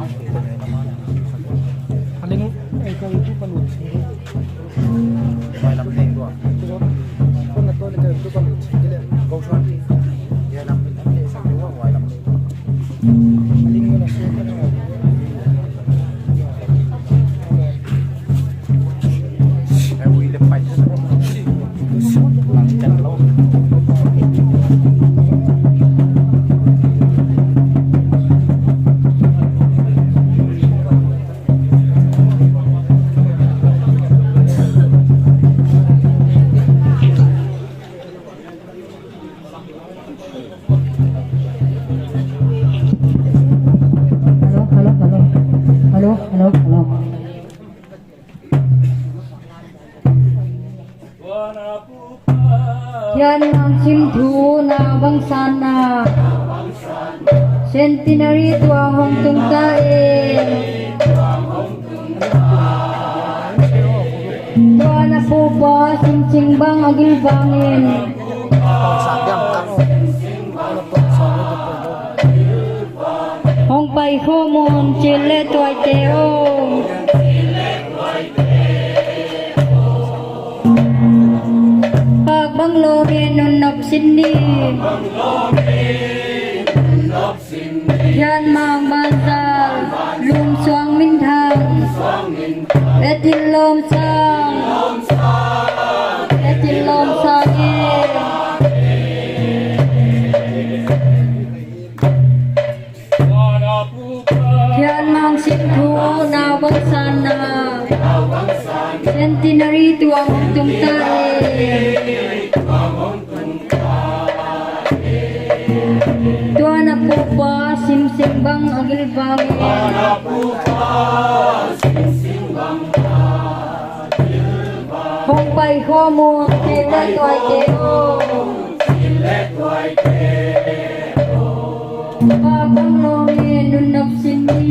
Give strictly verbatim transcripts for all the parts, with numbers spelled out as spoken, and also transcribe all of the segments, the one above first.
A ling, eh, ka YouTube a lut sin. Huai lam leng tua. Kon na to ni ka YouTube a lut sin. Ko suan. Ya lam leng, lam leng sa tua, huai lam leng. A ling na so ka na. Hello, hello, hello. Hello, hello, hello. Hiai mangsim thu na bangsan na. Centenary tuang hong tung ta e. Tua na pupa Simsing Bang a gilvang in. Hong pai khawm un, chil leh tuaite aw. Pak bang lawm in nun nop sin ni. Hiai mang banzar, lum suang minthang. Etin lawm sang, etin lawm sang e. Hiai mangsim thu na bangsan na. Centenary tuang hong tung ta e. Tua na pupa Simsing Bang a gilvang e. Hong pai khawm un, chil leh tuaite aw. Pak bang lawm in nun nop sin ni. Pak bang lawm in nun nop sin ni. Hiai mang banzar, lum suang minthang. Lum suang minthang. Etin lawm sang. Etin lawm sang. Etin lawm sang. Hiai mangsim thu na bangsan na. Centenary tuang hong tung ta e. Tua na pupa Simsing Bang a gilvang e. Tua na pupa Simsing Bang a gilvang e. Hong pai khawm un, chil leh tuaite aw. Hong pai khawm un, chil leh tuaite aw. Pak bang lawm in nun nop sin ni.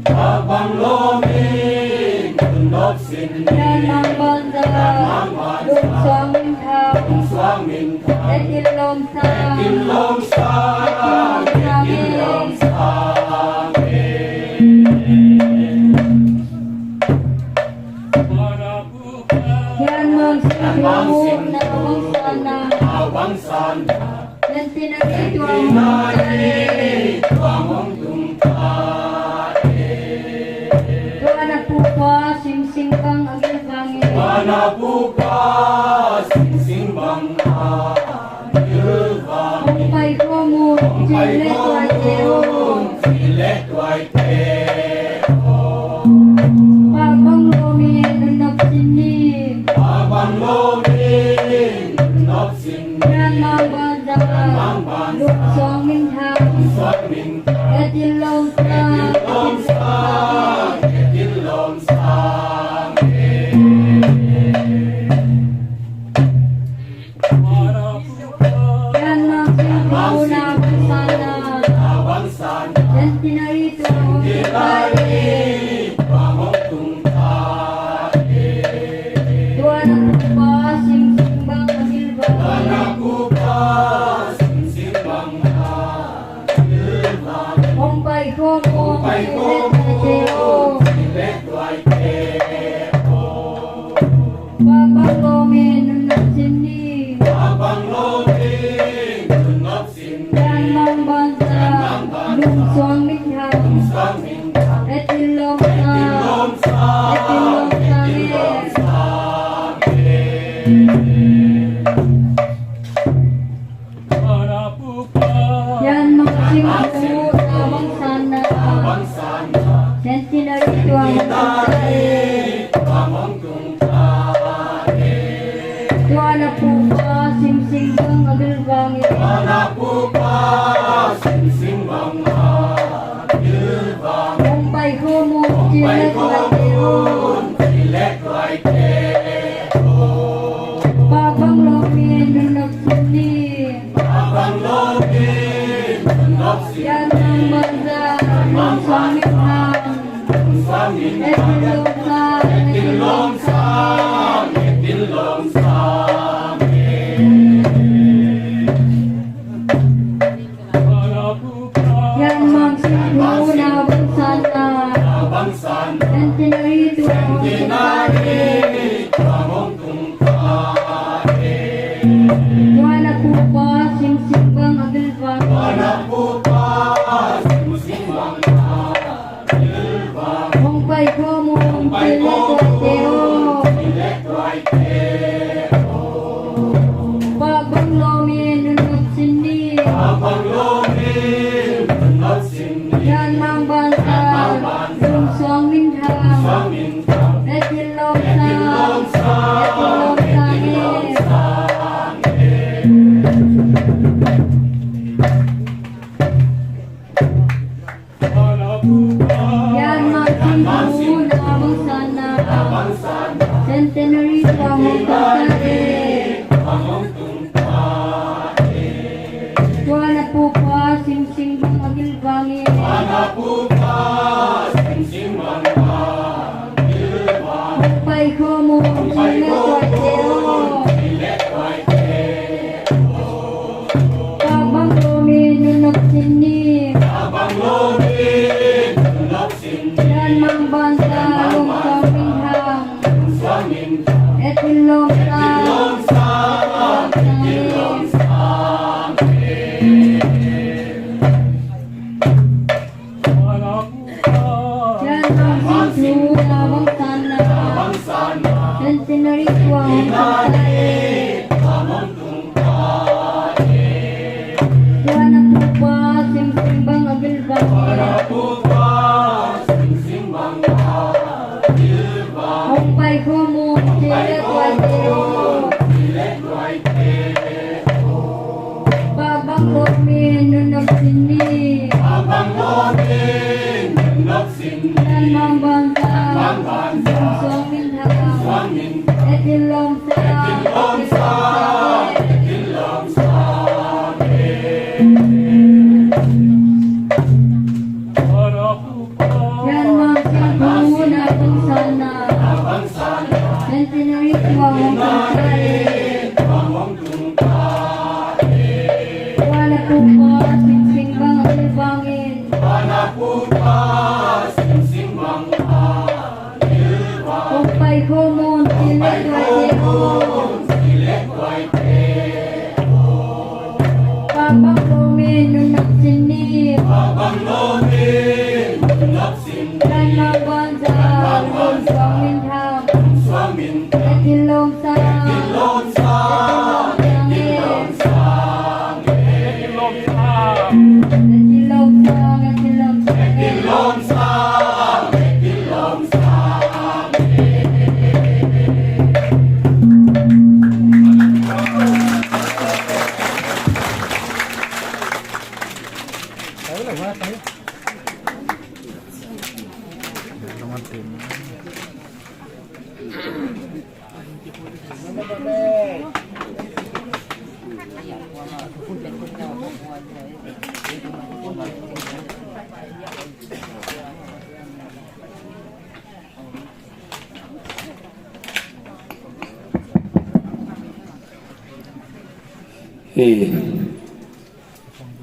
Pak bang lawm in nun nop sin ni. Hiai mang banzar, lum suang minthang. Lum suang minthang. Etin lawm sang. Etin lawm sang. Etin lawm sang. Hiai mangsim thu na bangsan na. Centenary tuang hong tung ta e. Tua na pupa Simsing Bang a gilvang e. Hong pai khawm un, chil leh tuaite aw. Pak bang lawm in nun nop sin ni. Pak bang lawm in nun nop sin ni. Hiai mang banzar, lum suang minthang. Lum suang minthang. Etin lawm sang. Etin lawm sang. Etin lawm sang e. Hiai mangsim thu na bangsan na. Centenary tuang hong tung ta e. Tua na pupa Simsing Bang a gilvang e. Tua na pupa Simsing Bang a gilvang. Hong pai khawm un, chil leh tuaite aw. Hong pai khawm un, chil leh tuaite aw. Pak bang lawm in nun nop sin ni. Pak bang lawm in nun nop sin ni. Hiai mang banzar, lum suang minthang. Lum suang minthang. Etin lawm sang. Etin lawm sang. Etin lawm sang e. Hiai mangsim thu na bangsan Centenary tua hong tung ta e. Tua na pu pa Simsing bang a gilvang in. Hong pai khawm un, chih leh tuaite aw. Pak bang lawm in nunnak sin ni. Nan mang bansa lungsuang minthang. Etin lawmsa, etin lawmsa. Centenary tua hong tung ta e. Tua na pu pa Simsing bang a gilvang in. Hong pai khawm un, chih leh tuaite aw. Pak bang lawm in nunnak sin ni. Nan mang bansa lungsuang minthang. Etin lawmsa, etin lawmsa. Nan mang singthu na bangsan na. Centenary tua hong tung ta e. Tua na pu pa Simsing bang a gilvang in. Hong pai khawm un, chih leh tuaite aw. Pak bang lawm in nunnak sin ni. Nan mang bansa lungsuang minthang. Etin lawmsa, etin lawmsa. Etin lawmsa, etin lawmsa. Hi.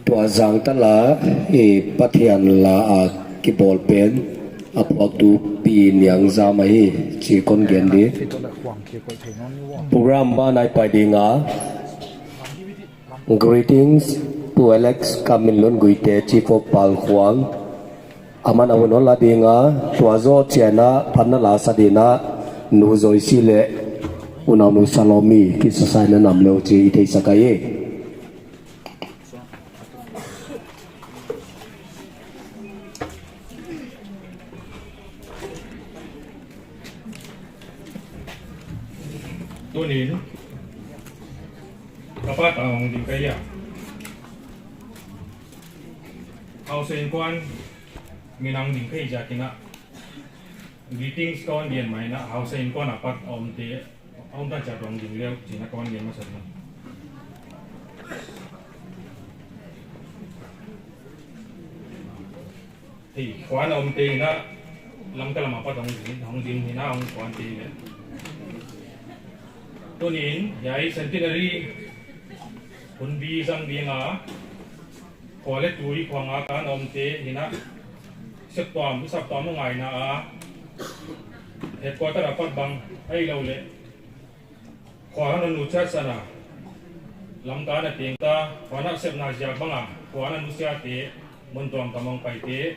Tua zangtal a, i Pathian la a kibawl pen a phuaktu Pi Niang Zam ahi, chih kon gen di. Program ban ah i pai ding a, greetings to Alex Kaminlun Guite, Chief of Palkhuang. Aman a hun hon la ding a, tua zoh chiang a phatna la sa ding a, Nu Zoisi leh Unaunu Salomi kisa sa in a nam lou chih i theisak ahi. Tuni'n ka pat a hong ding ka hi a. Hausa Innkuan min a hong ding ka hih ziak in a, greetings kon gen mai in a, Hausa Innkuan a pat a omte, a omte chiat hong ding leh, chih in a kon gen masa ding. Hei, khuan a omte in a, Lamka lam a pat hong ding, hong ding in a, hong khuante in a. Tuni'n, hiai Centenary hunbi zang ding a, khua leh tui khuang a kan omte in a, sep tuam, sap tuam ngaihna a, headquarter a pat bang, ahihlouhleh, khua hon nusiat san a, Lamka na teng ta, khua na sepna ziak bang a, khua na nusiate, mun tuamtuam a hong paite,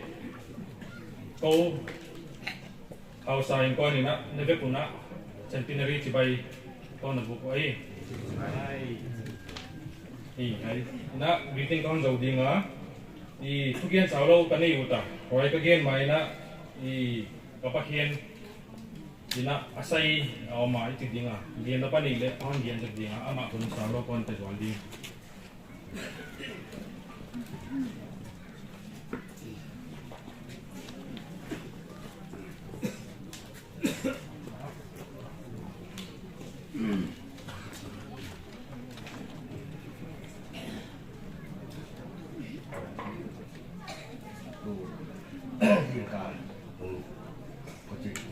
kou, Hausa Innkuan in a, na vek un a, Centenary chibai kon na buk uh ahi. Hi, hi. Na, greeting kon zou ding a, i thugen saulou ka nei ut a, huai ka gen mai in a, i ka Pathian in a, a sai a om a i chi ding a, genna pa nih leh, a hon gen zek ding a, amah kon saulou kon pe zual ding.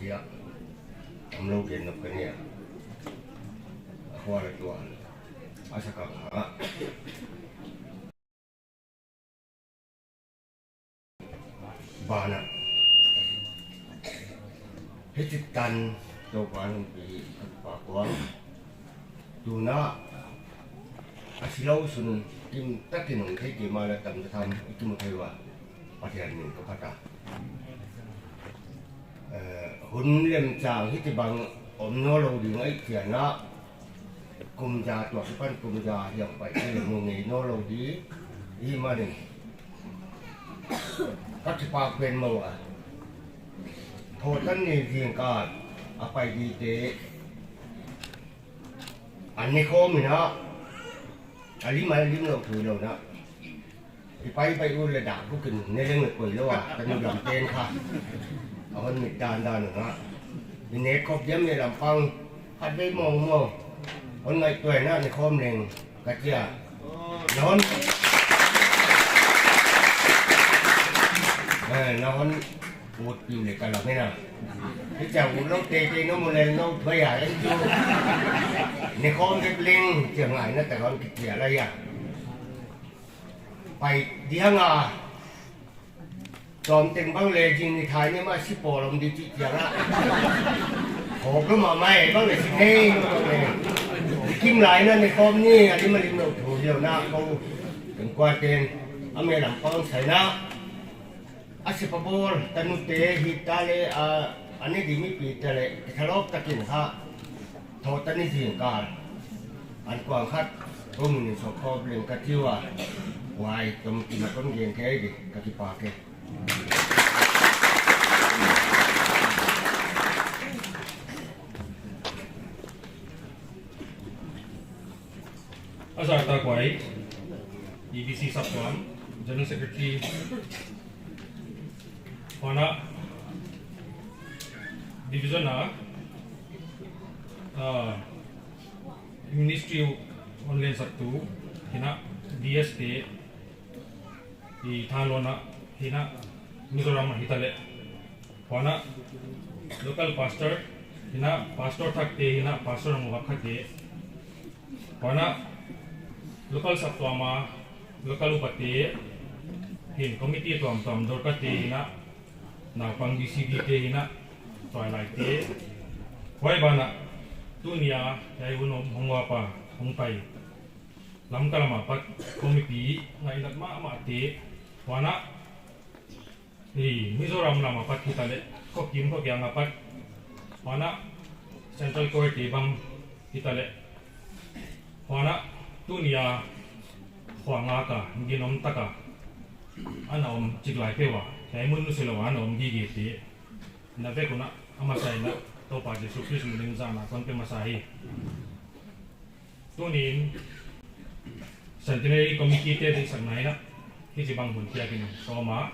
Ia, amlou gen nop ka nia. A khua la tua. A sa ka kha. Bana. Hichi tan Toupa'n hon pi ka pa kuang. Tuna a silou sun kim takin hong thei kei mah leh tam ta tham i kimu thei ua. Pathian min ka phat a. Eh, hun lemchang hichibang om nawnlou ding ahihchiangin, kum za tua kipan kum za hiam pai thei leh mu ngei nawnlou di, i manin. Ka kipak pen mawk a. Thawhtanni zingkal a pai dite. An ne khawm in a, a lim a lim lou thu lou na. I pai pai u le dah bukin ne leng le koi lou a, ka nu lam ten kha. A hon mit dan dan u na. I ne khop diam le lam pang, khat vei mong mong. Hon ngaihtuah na ne khawm leng, ka chi a. Na hon, eh, na hon ut piu le ka lam e na. Hichia u lou te te no mo le no thoi a, en chu. Ne khawm bek leng, chia ngai na ta hon ki chia la ia. Pai diang a. Tawm teng bang le jing ni thai ni mah si pawl om di chih chiang a. Hawk lou mahmah e bang le si thei lou bang le. Kim lai na ne khawm ni, a lim a lim lou thu lou na ko. Teng kua ten, a me lam pang sai na. A sipa bawl, tanute hi ta le, a, a ne di mipi ta le, i thalawp takin ha. Thawhtanni zingkal. An kuang khat, ko min in sawp khawm leng ka chi ua. Huai, tom kin a kon gen thei di, ka kipak e. A zahtak huai, E B C saptuam, General Secretary, huan a, Division a, ah, Ministry hon lensaktu, hina D S te, i thanlawna, hina Mizoram a hita le. Huan a, local pastor, hina pastor thakte, hina pastor ngawk khat te. Huan a, local saptuam a, local upate, hin committee tuamtuam dorkate hina, naupang B C D te hina, tuailaite. Huai ban a, tuni a, hiai hun hong uap a, hong pai. Lamka lam apat, committee, ngaihnat mahmahte, huan a, i Mizoram lam apat hita le, Khawkim Khawkiang apat, huan a, Central Choir te bang hita le, huan a, tuni a, khua ngak a, ginom tak a, ana om chik lai peuh a, hiai mun nusialou a ana om gige te. Na vek un a, a masa in a, Toupa Jesu Khrist min in zahna kon pe masa hi. Tuni'n, Centenary Committee te deihsakna in a, hichibang hun piak in sawm a.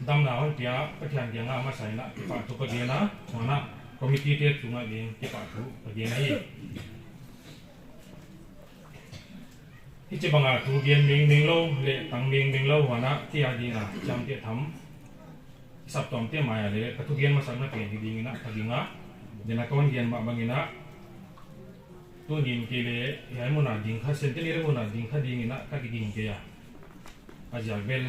Damna hon pia, Pathian kiang a masa in a, kipahthu ka gen a, huan a, committee te tungah ding, kipahthu ka gen ahi. Hichibang a thu gen mengmeng lou, leh tang mengmeng lou, huan a, chia ding a, chiamteh tham. Saptuamte mai a leh, ka thugen masakna pen hi ding in a, ka ging a, den a kon gen mah bang in a, tuni'n kei leh, hiai mun a ding kha, Centenary mun a ding kha ding in a, ka kiging kei a. A ziak bel,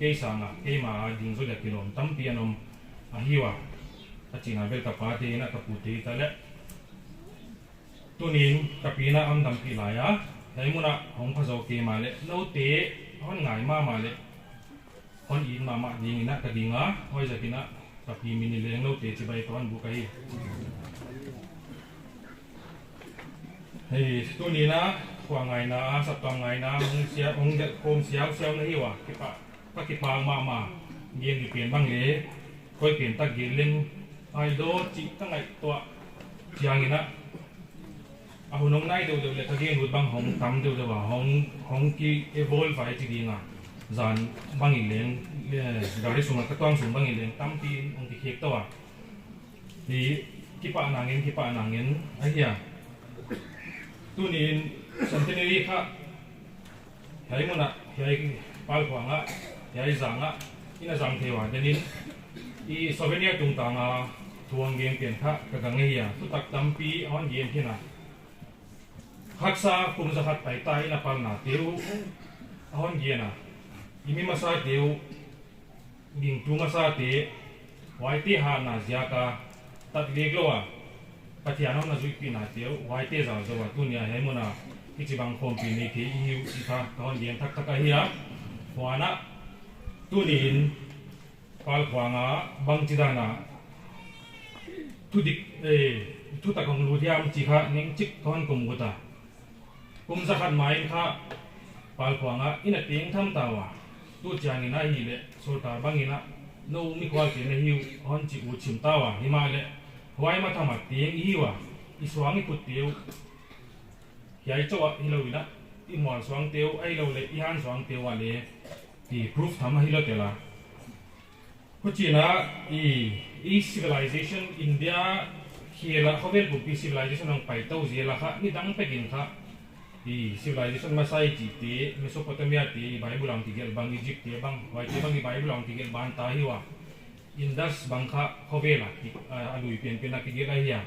kei sang a, keimah a ding zaw leh kilawm tampi ana om ahi ua. A chihna bel ka pate in a, ka pute ta leh. Tuni'n ka pi in a hon dampih lai a, hiai mun a hong pha zou kei mah leh, noute hon ngai mahmah leh, hon it mahmah ding in a ka ging a, huaiziak in a ka pi min in leng noute chibai ka hon buk ahi. Hei, tuni'n a, khua ngaihna, saptuam ngaihna, hong sia, hong delh khawm siausiau na hi ua, kipak, ka kipak mahmah, gen di pen bang leh, koi pen tak gen leng, ai lo chih ka ngaihtuah chiang in a, a hun hong nai deuhdeuh leh ka gen ut bang hong tam deuhdeuh a, hong, hong ki evolve vai chi ding a. Zan bang in leng, eh, gari sung a ka tuang sung bang in leng tampi hong kikhek tou a. Hi kipahna ngen, kipahna ngen ahi a. Tuni'n Centenary kha, hiai mun a, hiai Palkhuang a, hiai zang a, i na zang thei ua, den in, I souvenir tungtang a thu hon gen pen kha ka gang ahi a, thutak tampi hon gen khin a. Haksa kum zakhat paita in a palna te uh a hon gen a. I mi masa te uh, gingtu masa te, huaite hatna ziak a tat vek lou a, Pathian hon na zuihpihna te uh, huaite zal zou a, tuni a hiai mun a hichibang khawmpi nei thei i hi uh chih kha ka hon gen thakthak ahi a. Huan a, tuni in Palkhuang a bangchidan a thudik, eh, thutak hong lut hiam chih kha neng chik ka hon koih ut a. Kum zakhat ma in kha Palkhuang a i na teng tham ta ua. Tu chiang in ahihleh sorkar bang in a, nou mikhual te na hi uh hon chi ut chim ta ua. Himahleh huai ma tham a teng i hi ua. I suang i khut te uh hiai chauh a hilou in a, i mual suang te uh ahilouleh i han suang te uh a leh i proof tham a hilou tel a. Huchiin a, i, i civilization India khel a khovel pumpi civilization hong pai tou zel a kha, nidang pek in kha, i civilization masa i chihte, Mesopotamia te, i Bible a hong kigelh bang, Egypt te bang, huaite bang i Bible a hong kigelh ban ta hi ua. Indus bang kha khovel a, ki, a, a lui penpen a kigelh ahi a.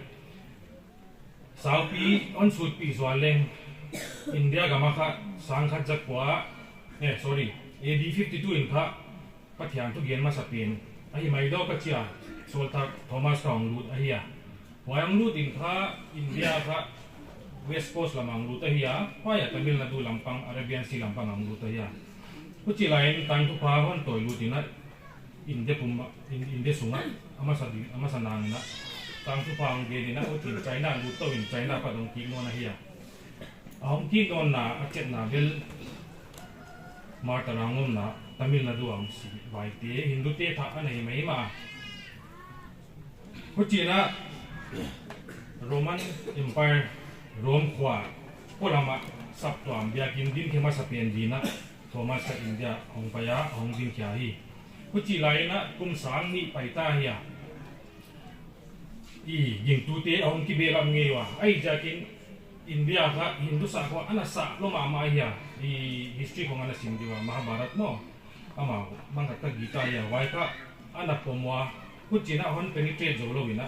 Saupi hon sutpih zual leng, India gam a kha sangkhat zakua, eh, sorry, A D fifty two in kha Pathian thugen masa pen ahi mai daw ka chi a, Sawltak Thomas kha hong lut ahi a. Huai hong lut in kha India kha West Coast lam a hong lut ahi a, huai a Tamil Nadu lampang, Arabian Sea lampang a hong lut ahi a. Huchi lai in tangthupha hon tawi lut in a, India pum, In-, India sung a, a masa di, a masa nang in a, tangthupha hong gen in a, huchiin China lut tou in China pat hong kik nawn ahi a. A hong kik nawnna, a chetna bel, Martyr a hong omna, Tamil Nadu a hong si, huaite, Hindu te thah ana hi mai mah. Huchiin a Roman Empire, Rome khua, polam a saptuam biakin dinkhe masa pen dingin a, Thomas kha India hong pai a, hong dinkhia hi. Huchi lai in a kum sang nih paita hi a. I gingtute a hong kibehlap ngei ua. Ahihziakin India kha Hindu sahkhua ana sah lou mahmah hi a. I history khong ana sim di ua, Mahabharat maw. Amau, bang khat kha Gita hi a, huai kha ana pom ua, huchiin a hon penetrate zou lou in a.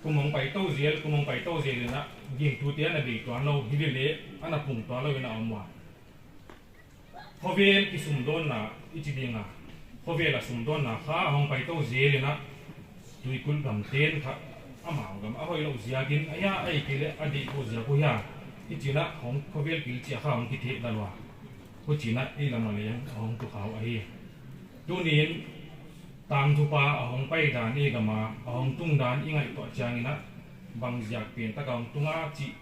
Kum hong pai tou zel, kum hong pai tou zel in a, gingtute ana bei tuan lou, hilele ana pung tuan lou in a om ua. Khovel kisumdawnna, i chi ding a. Khovel a sumdawnna kha hong pai tou zel in a, tuikulh gam ten kha, amau gam a hoih lou ziakin, aia, ahihkeileh a deih kou ziak uh hia. Hichiin a, hong khovel kil chia kha hong kitheh lal ua. Huchiin a, ei lam a leng hong tu kha uh ahi. Tuniin, tangthupha a hong pai dan ei gam a, a hong tung dan i ngaihtuah chiangin a, bang ziak pen tak a hong tung a chih,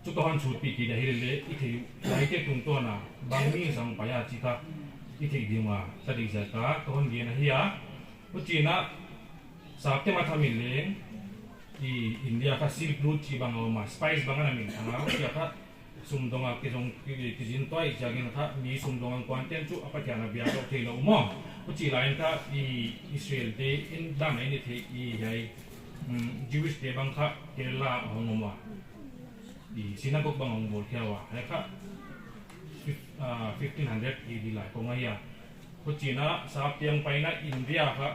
chu ka hon sutpih kik a hilele, i theih uh, huaite tungtawn a, bang mi zang pai a chih kha, i theih ding ua, ka deih ziak a, ka hon gen ahi a. Huchiin a, Sapte ma tham in leng, i India kha Silk Route chih bang a om a, spice bang ana min thang a, huchia kha, sumdong a kizong ki, kizin tuah ziakin kha, mi sumdong a kuan ten chu a Pathian a biak lou thei lou maw. Huchi lai in kha i Israel te in dan a i thei i hiai, mm, Jewish te bang kha Kerala a hong om ua. I synagogue bang hong bawl khia ua. Hiai kha fif-, ah, fifteen hundred A D lai khong ahi a. Huchiin a Sapte hong paina India kha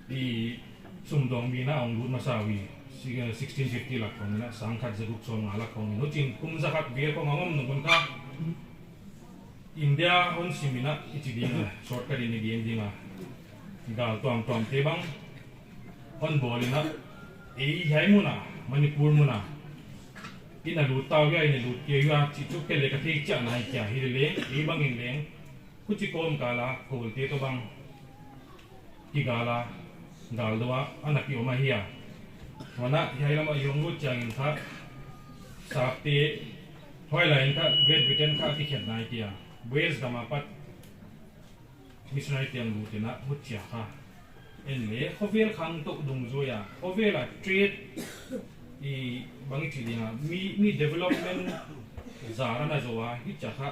i sumdong mi na hong lut masa ua, si-, sixteen fifty lak khong in a, sangkhat zaguk sawmnga lak khong in. Huchiin kum zakhat vel khong a hong om nung un kha India hon sim in a, i chi ding a, shortcut in i gen ding a, gal tuamtuam te bang hon bawl in a, ei hiai mun a, Manipur mun a, i na lut ta uh hia, i na lut kei uh hia chih chu kei leng ka thei chiah nai kei a, hilele, ei bang in leng, huchi kawmkal a, Kawlte toh bang kigal a, gal dou a, ana ki om ahi a. Huan a, hiai lam a i hong lut chiangin kha, Sapte, huai lai in kha, Great Britain kha a kikhen nai kei a. Wales gam a pat, missionary te hong lut in a, huchia kha. En leng, khovel khang toh dungzui a, khovel a trade, i bang i chi ding a, mi, mi development zar ana zou a, hichia kha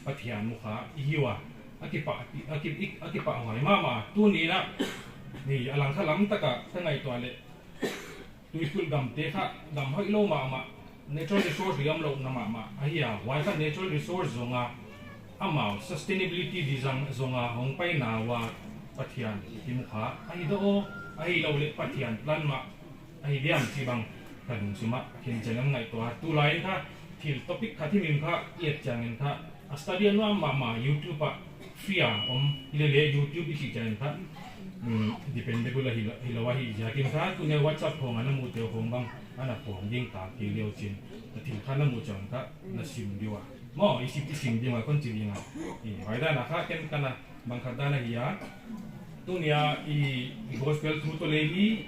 Pathian mu kha i hi ua, a kipah, a ki, a kipahhuai mahmah. Tuniin a, ni a lang kha lam tak a ka ngaihtuah leh, tuikulh gam te kha gam hoih lou mahmah, natural resource liam louhna mahmah ahi a, huai kha natural resource zong a, amau sustainability di zang zong a hong paina ua, Pathian kimukha ahi daw, ahihleh Pathian plan mah ahi diam chih bang ka lungsim ah khin chiang ngaihtuah. Tulai in kha thil topic khat himhim kha i et chiangin kha a study a nuam mahmah, YouTube ah free a om hilele, YouTube i chih chiangin kha, um, dependable ahi lo, hi lo ahi ziakin kha, tuni a WhatsApp khong a na muhte khong bang ana pawm ding ta kei leh chin, a thil kha na muh chiang kha na sim ding ua. Maw, i sim, i sim ding ua, kon chi ding a. I, huai dan a kha ken ka na bang khat dan ahi a. Tuni a i, i gospel thu toh leh hi,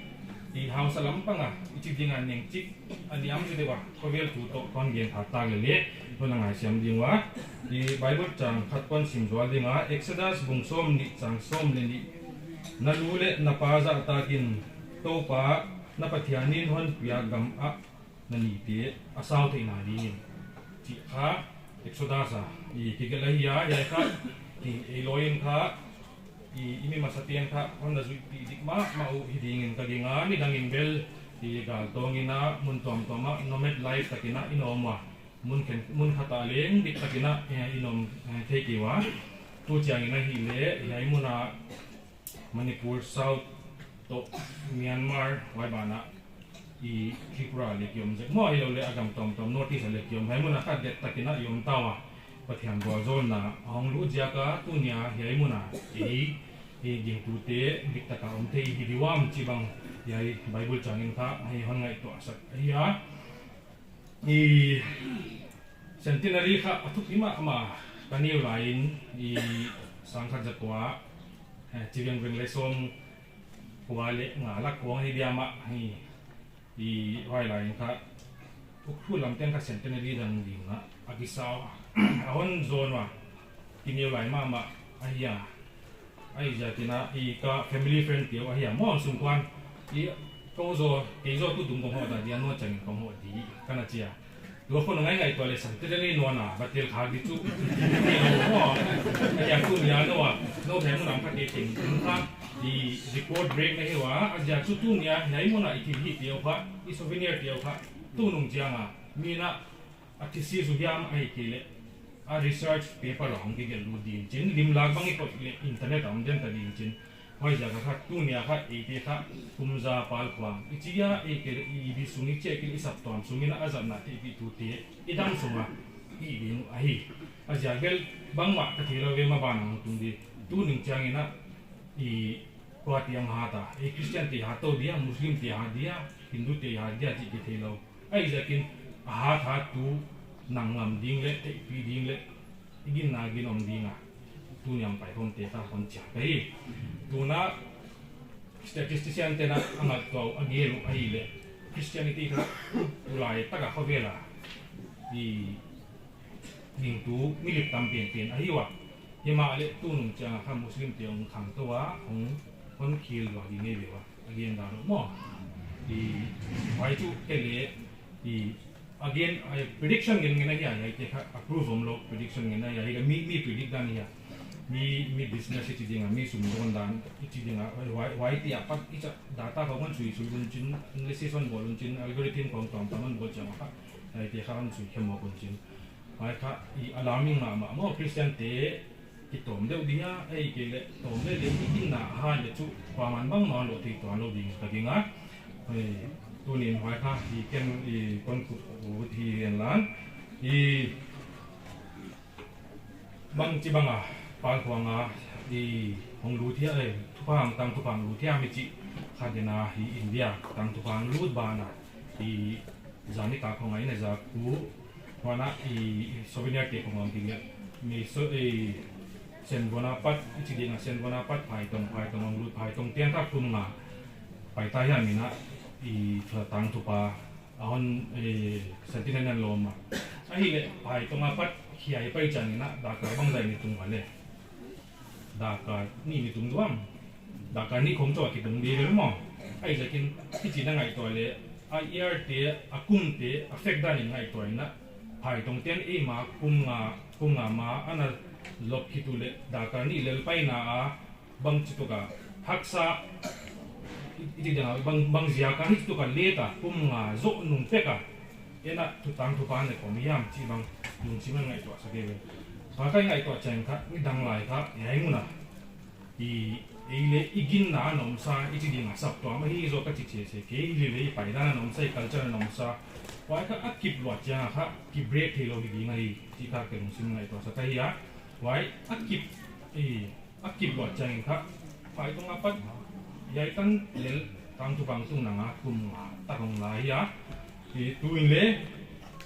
i hausa lam pang a i chih ding a neng chik a niam chi deuh a, khovel thu toh kon gen kha ta lele, kon na ngaisiam ding ua. I Bible chang khat kon sim zual ding a, Exodus bung sawmnih chang sawm leh nih. Na nu leh na pa zahtak in, Toupa na Pathian in hon piak gam ah na nite a sau theihna dingin, chih kha Exodus a i kigelh ahi a, hiai kha i, i lawm in kha i, i mi masate'n kha hon na zuihpih dik mahmah uh hi dingin ka gingta. Nidang in bel i gal tawng in a, mun tuamtuam ah nomad life takin a i na om ua, mun khen, mun khat ah leng dik takin a, eh, i na om, eh, thei kei ua. Tu chiangin ahihleh hiai mun a Manipur South toh Myanmar huai ban ah i Tripura leh ki om zek maw, hilele a gam tuamtuam North East a leh ki om, hiai mun a kha det takin a i om ta ua. Pathian vualzawlna a hong lut ziak a tuni a hiai mun a i, i gingtute dik tak a om thei hi diam chih bang hiai Bible chang in kha hon ngaihtuah sak ahi a. I Centenary kha a thupi mahmah, ka neu lai in i sang khat za kua, eh, chi vengveng leh sawmkua leh nga lak khong hi diam a, i, i huai lai in kha Ukhrul lamte'n kha Centenary dan ding a a kisa ua, a hon zawn ua, ki neu lai mahmah ahi a. Huaiziakin a i ka family friend te uh ahi a maw, sungkuan i, kou zaw, kei zaw tutung kong hoh ta dia, nou chang in kong hoh di ka na chi a. Tua khong ngaingai tua leh Centenary nawn a va tel kha di chu. Ahi a, tuni a nou a, nou thei mun lam kha te teng kha i record break na hi ua, a ziak chu tuni a hiai mun a i thil hihte uh kha, i souvenir te uh kha, tunung chiang a mi na a thesis uh hiam ahihkeileh a research paper a hong kigelh lut ding chin, limlak bang i koih leh internet a om den ta ding chin. Huaiziak a kha tuni a kha eite kha kum za pal khuang i chi a, ahihkeileh i bi sung i chih kei leh i saptuam sung in a zatna theihpih thute i dam sung a i ding uh ahi. A ziak bel bangmah ka thei lou ve, maban a hong tung di. Tunung chiangin a i kua te hong hat a, i Christian te hat tou dia, Muslim te hat dia, Hindu te hat dia chih kithei lou. Huaiziakin a hat hattu nang ngam ding leh, theihpih ding leh, i ginna gin om ding a, tuni a hong paikhawmte kha hon chiang ka hi. Tuna statistician te'n a ngat tuah a gen uh ahihleh Christianity kha tulai tak a khovel a i gingtu milim tam penpen ahi ua. Himahleh tunung chiang a kha Muslim te hong khangtou a, hong, hon khil lua ding ngei ve ua. A gen dan uh maw. I, huai chu kei leh, i, again, a prediction ngen ngen ahi a, hiaite kha a proof omlou prediction ngen ahi a, hi mi, mi predict dan ahi a. Mi, mi business i chi ding a, mi sumdawn dan i chi ding a, huai, huaite apat i chih data khong hon suisui un chin, analysis hon bawl un chin, algorithm khong tuamtuam hon bawl chiang a kha, hiaite kha hon sui khe mawk un chin. Huai kha i alarming mahmah maw, Christian te kitawm deuh dia, ahihkeileh tawm leh leng i ginna a hat leh chu kuaman bangmah loh thei tuan lou ding ka gingta. Hei, tunin huai kha i ken i kon kut ut hi hen la. I bangchibang a pal khuang a i hong lut hia, eh, thupha hong tang, thupha hong lut hia mi chih kha dena hi India tang thupha hong lut ban a i zan i ka khong a i na zak uh, huan a i souvenir te khong a hong kigelh. Mi so, i Senvon apat, i chi ding a Senvon apat phaitong, phaitong hong lut, phaitong te'n kha kum nga pai ta hiam in a i tang thupha a hon, eh, Centenary a lawm a. Ahihleh phaitong apat hiai pai chiangin a dakar bangzah ni tung ua leh. Dakar nih ni tung diam. Dakar nih khong chauh a kitung di lel maw. Huaiziakin hichi na ngaihtuah leh, a year te, a kum te, a fek dan in ngaihtuah in a, phaitong te'n eimah kum nga, kum nga ma ana lop khit uleh, dakar nih lel paina a, bangchituk a haksa, i, i chi ding a, bang, bang ziak a hichituk a let a, kum nga zoh nung pek a, en a thu tang thupha ne kawm hiam chih bang lungsim a ngaihtuah sak e ve. Huai kha i ngaihtuah chiang kha, nidang lai kha, hiai mun a i Ei leh i ginna a na omsa, i chi ding a saptuam ahi zaw ka chi chih se, kei leh leh i paidan a na omsa, i culture a na omsa. Huai kha a kip luat chiang a kha, kibreak theilou hi ding ahi, chih kha ka lungsim ngaihtuah sa ka hi a. Huai a kip, i, a kip luat chiang in kha, phai tung apat, hiai tan lel, tangthu pang tung nang a, kum nga, tak hong la hi a. I, tu in leh,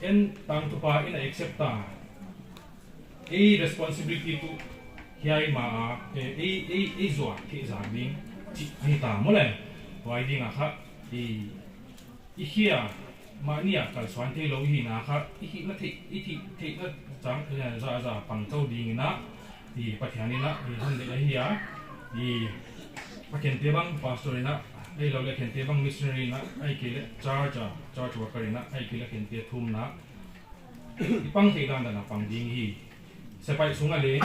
en tangthu pa in a accept ta. Ei responsibility tuh hiai mah a, eh, ei, ei, ei zuak theih zak ding chih ahi ta maw le. Huai ding a kha, i, i hia, mahni a kalsuan theilou i hihna kha, i hihna theih, i theih, theihna chang, eh, za, za pang tou ding in a, i Pathian in a, i hon leh ahi a, i a khente bang pastor in a, ei lou leh khente bang missionary in a, ei kei leh church a, church worker in a, ei kei leh khente thumna, i pang theih dan dan a pang ding hi. Sepaih sung a leng,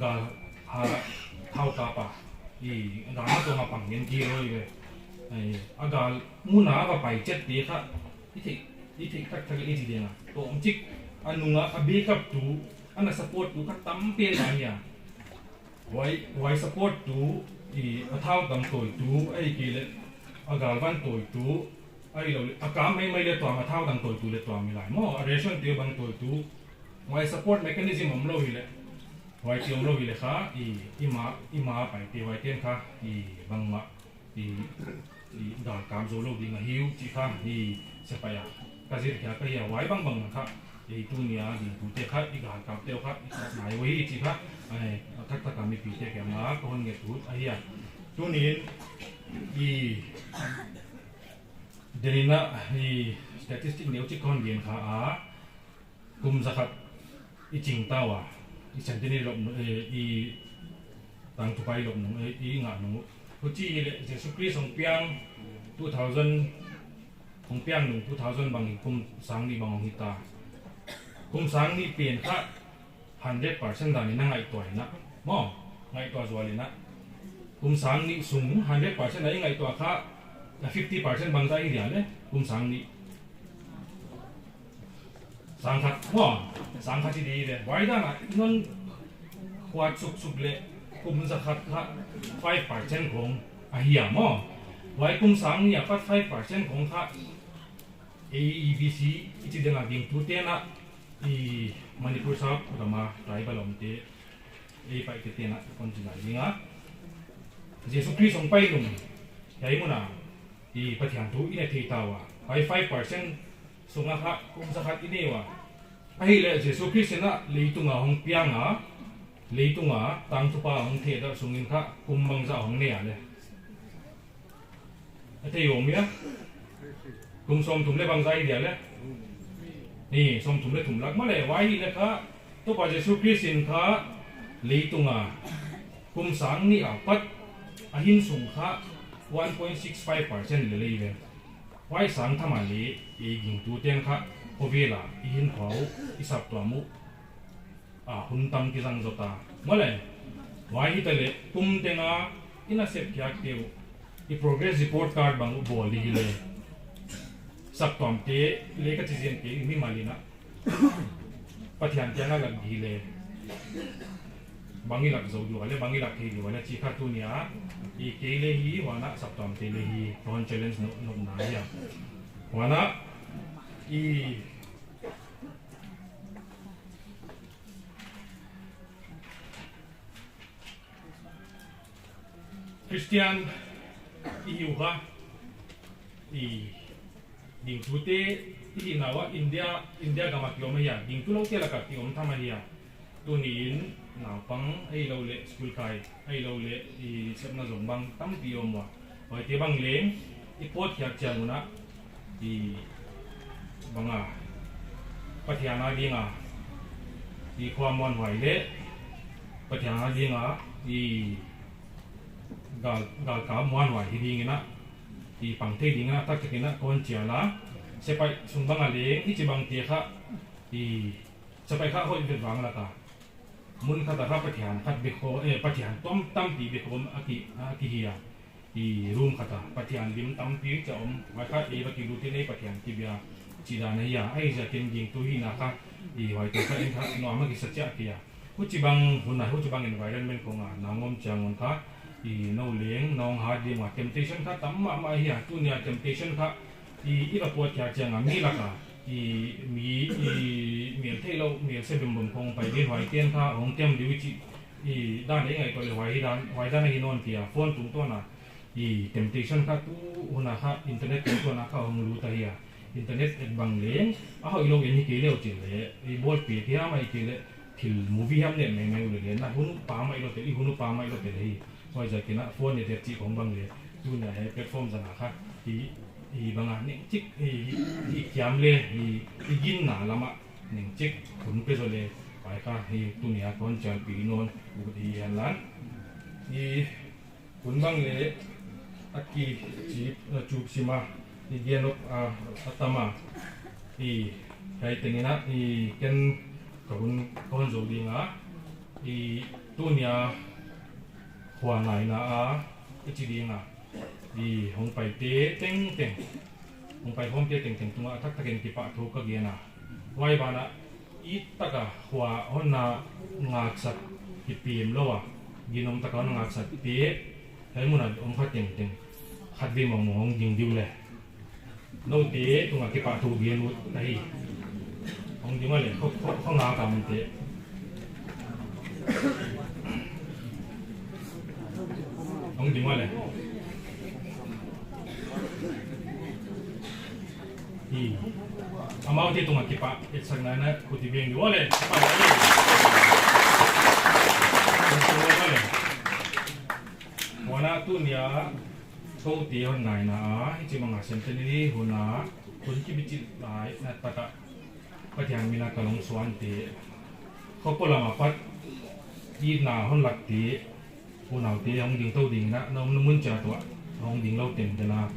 gal ha thau kap a, i gal ha tawng a pang ngen ki loi ve. Ai, a gal mun a va pai chet te kha, i theih, i theih tak tak i chi ding a. Tawmchik, a nung a, a backup tu, a na support tu kha tam pen a hi a. Huai, huai support tu, i a thau tang tawi tu, ei kei leh a gal van tawi tu, ei lou leh, a kam mai mai leh tuam a thau tang tawi tu leh tuam mi lai maw, a ration te bang tawi tu, huai support mechanism om lou hi leh, huai te om lou hi leh kha, i, i ma, i ma pai te huai ten kha, i bang ma, i, i gal kap zou lou ding ahi uh chih kha, i sepaih a ka zir khia ka hi a, huai bang bang kha, i tuni a dingtute kha, i gal kap te uh kha, i kap nai uh hi chih kha, ai, a thak thak a mipite kiang a ka hon ngetut ahi a. Tuni in, i, Delhi na, i statistic neu chik ka hon gen kha a, kum zakhat i ching ta ua, i centenary lop nung, eh, i tangthu pa i lop nung, eh, i ngah nung. Huchi hi leh Jesu Christ hong piang two thousand, hong piang nung two thousand bang hi kum sang nih bang hong hi ta. Kum sang nih pen kha hundred percent dan in a ngaihtuah in a. Maw, ngaihtuah zual in a. Kum sang nih sung hundred percent a i ngaihtuah kha, na fifty percent bangzah hi dia leh, kum sang nih. Sang khat, maw, sang khat hi di leh. Huai dan a, i non huat suk suk leh, kum zakhat kha five percent khong ahi a maw. Huai kum sang nih apat five percent khong kha, A E B C, i chi ding a dingtute na, i Manipur South gam a tribal omte, ei Paite te na kon chi nai ding a. Jesu Christ hong pai nung, hiai mun a, i Pathian thu i na thei ta ua. Huai five percent sung a kha, kum zakhat i nei ua. Ahihleh Jesu Christ in a leitung a hong piang a, leitung a tangthu pa hong thehdoh sung in kha, kum bangzah hong nei a leh. A thei om ia. Kum sawmthum leh bangzah hi dia leh. Ni, sawmthum leh thum lak maw leh, huai hi leh kha, Toupa Jesu Christ in kha, leitung a, kum sang nih apat, a hinsung kha, one point six five percent leh lei ve. Huai sang tham a leh, i gingtute'n kha, khovel a, i hinkhua uh, i saptuam uh, a hun tam kizang zaw ta. Maw leh, huai hi ta leh, kum teng a, i na sep khiak te uh, i progress report card bang uh bawl di hi leh. Saptuamte, leh ka chi zen te, i mimal in a. Pathian kiang a lak di leh. Bang i lak zou di ua leh, bang i lak thei di ua leh, chih kha tuni a. I kei leh hi, huan a saptuamte leh hi, ka hon challenge nop, nopna hi a. Huan a, i Christian i hi uh kha, i gingtute i hihna ua India, India gam a ki om ahi a, gingtu loute lak a ki om tham ahi a. Tuni in naupang ei lou leh school kai, ei lou leh i sepna zong bang tampi om ua. Huaite bang leng i pawt khiak chiang un a, i bang a, Pathian a ding a, i khua muanhuai leh, Pathian a ding a, i gal, galkap muanhuai hi ding in a, i pang thei ding in a, taktak in a kon chial a, sepaih sung bang a leng, i chi bang te kha, i sepaih kha hoih vet vang lak a. Mun khat a kha Pathian khat bek khawng, eh, Pathian tuam tampi bek khawng a ki, a ki hi a. I room khat a Pathian lim tampi cha om, huai kha ei va kilut in ei Pathian kibia chih dan ahi a, ahi ziakin gingtu hihna kha, i huaite kha en kha nuam a kisa chiah kei a. Huchibang hun a, huchibang environment khong a na ngawm chiang un kha, I nou leng nong hat ding ua, temptation kha tam mahmah hi a, tuni a temptation kha i, i va pawt khia chiang a mi lak a i, mi i, mel theilou, melse bembem khong pai ding, huai ten kha hong tem diu i chih i dan i ngaihtuah leh huai hi dan, huai dan ahi nawn kei a, phone tungtawn a i temptation kha tu hun a kha, internet tungtawn a kha hong lut ahi a. Internet et bang leng a hoihlou en hi kei leh uh chih leh, i ball pet hiam ahihkeileh thil movie hiam en maimai uleh leng, na hun uh pha mai lou tel, i hun uh pha mai lou tel hi. Huaiziakin a phone et et chih khong bang leh, tuni a hiai platform zang a kha i, i bang a neng chik i, i kiam leh i, i ginna lam ah neng chik hun pe zou leh, huai kha i tuni a kon chialpih nawn ut hi henla. I hun bang leh a kichip, a chup sim a i gen nop a, a tam a. I hiai tengin a i ken ka hun kon zou ding a, i tuni a khua ngaihna a i chi ding a, i hong paite tengteng, hong pai khawmte tengteng tung a thakthak in kipahthu ka gen a. Huai ban ah it tak a khua hon na ngaksak kipem lou a, ginom tak a hon na ngaksakte, hiai mun a om kha tengteng khatvei mawngmawng hong ding diu leh, noute tung a kipahthu gen ut ahi. Hong ding ua leh, kho, kho, kho nga kamte. Hong ding ua leh. Hi. Amaute tung a kipahtsakna in a khut i beng ding ua leh. Kipahthu ua leh. Huan a tuni a koute hon ngaihna a hichi bang a centenary hun a, hun kibichilh lai na tak a Pathian min a ka lungsuante, kho polam apat itna hon lakte, unaute hong ding tou ding in a, na omna mun chiat uah hong ding lou tengteng a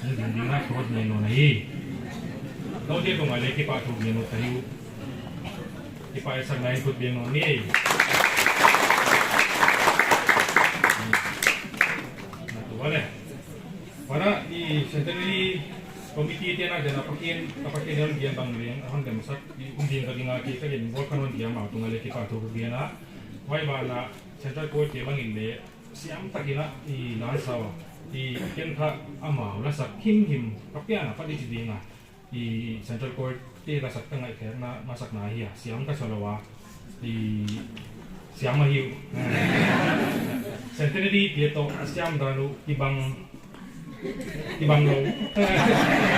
hong ding ding in a ka hon ngen nawn ahi. Noute tung a leh kipahthu gen ut ahi uh. Kipahtsakna in khut beng nawn ni. Na tu a leh. Huan a i centenary committee te'n a gen a, Pathian, ka Pathian in a hon gen bang leng a hon demsak i um ding ka ding a, kei ka gen bawl kha nawn dia, amau tung a leh kipahthu ka gen a. Huai ban ah Central Choir te bang in leh siam tak in a i la sa ua, i ken kha amau lasak himhim ka pian a pat i chi ding a. I Central Choir te lasak ka ngaihkhiakna masakna ahi a, siam ka sa lou a, i siam ahi uh. Centenary te toh a siam dan uh kibang, kibang lou.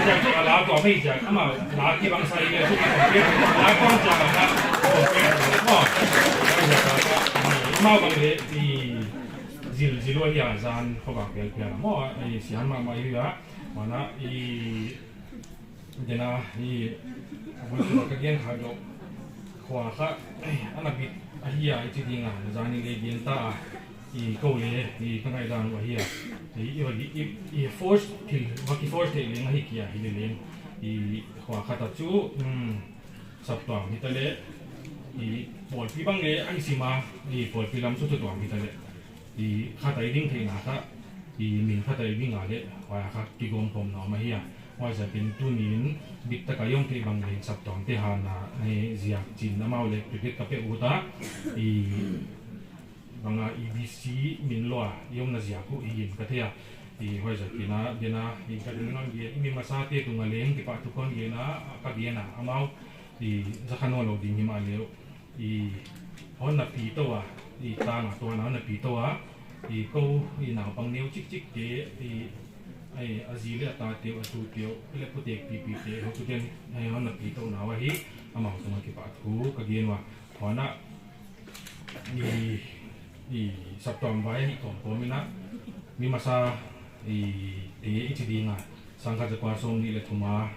Siam chu a la tuam ahi ziak, amau la kibang sa i leh chu, la tuam ziak a, oh, amau bang leh i zil, zil uh ahi a, zan khovak vel phial a maw, i siam mahmah ahi a. Huan a i Dena hi, a bul sung ka gen kha deuh. Khua kha, eh, ana bit ahi a, i chi ding a, zani leh gen ta a, i kou leh, i ka ngaihdan uh ahi a. I, i, i, i force thil, va ki force theih leng ahi kei a, hileleng. I khua khat a chu, um, saptuam hita leh, i pawlpi bang leh, ahi sim a, i pawlpi lam chu tuam hita leh. I khat a i ding theihna kha, i min khat a i ding a leh, huai kha kigawm khawm nawn ahi a. Huaiziakin tuni'n bit tak a i om theih bang leh saptuamte hanna, eh, ziak chin amau leh cricket ka pe ut a, i bang a E B C min lou a i omna ziak uh hi in ka thei a. I huaiziakin a, dena, i ka ding nawn di, i mi masate tung a leng kipahthu kon gen a, ka gen a, amau, i za kha nawn lou ding himahleh uh. I hon na pi tou a, i tang a tuan a hon na pi tou a, i kou, i naupang neu chikchik te, i, i a zi leh a tate uh, a tute uh, leh putek pipi te, hotuten, eh, hon na pi tou na uh ahi, amau tung a kipahthu ka gen ua. Huan a, i, i saptuam vai ahi kawmkawm in a, mi masa, i, te i chi ding a, sangkhat zakua sawmnih leh thum a,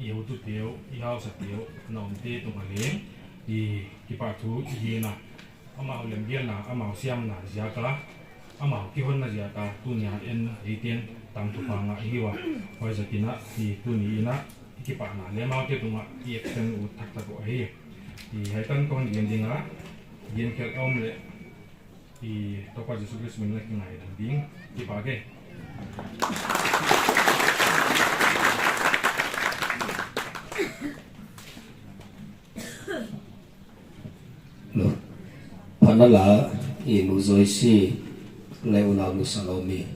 i hotute uh, i hausate uh, na omte tung a leng, i kipahthu i gen a, amau lembialna, amau siamna ziak a, amau kihonna ziak a, tuni a en, eite'n tangthu pang a i hi ua, huaiziakin a, i tuni in a, i kipahna leh amaute tung a, i extend ut thakthak uh ahi. I hiai tan kon gen ding a, gen khelh a om leh, i Toupa Jesu Khrist min in a kingaidam ding, kipak e. Phatna la, i Nu Joyce, Lei u lau lu sa lo mi.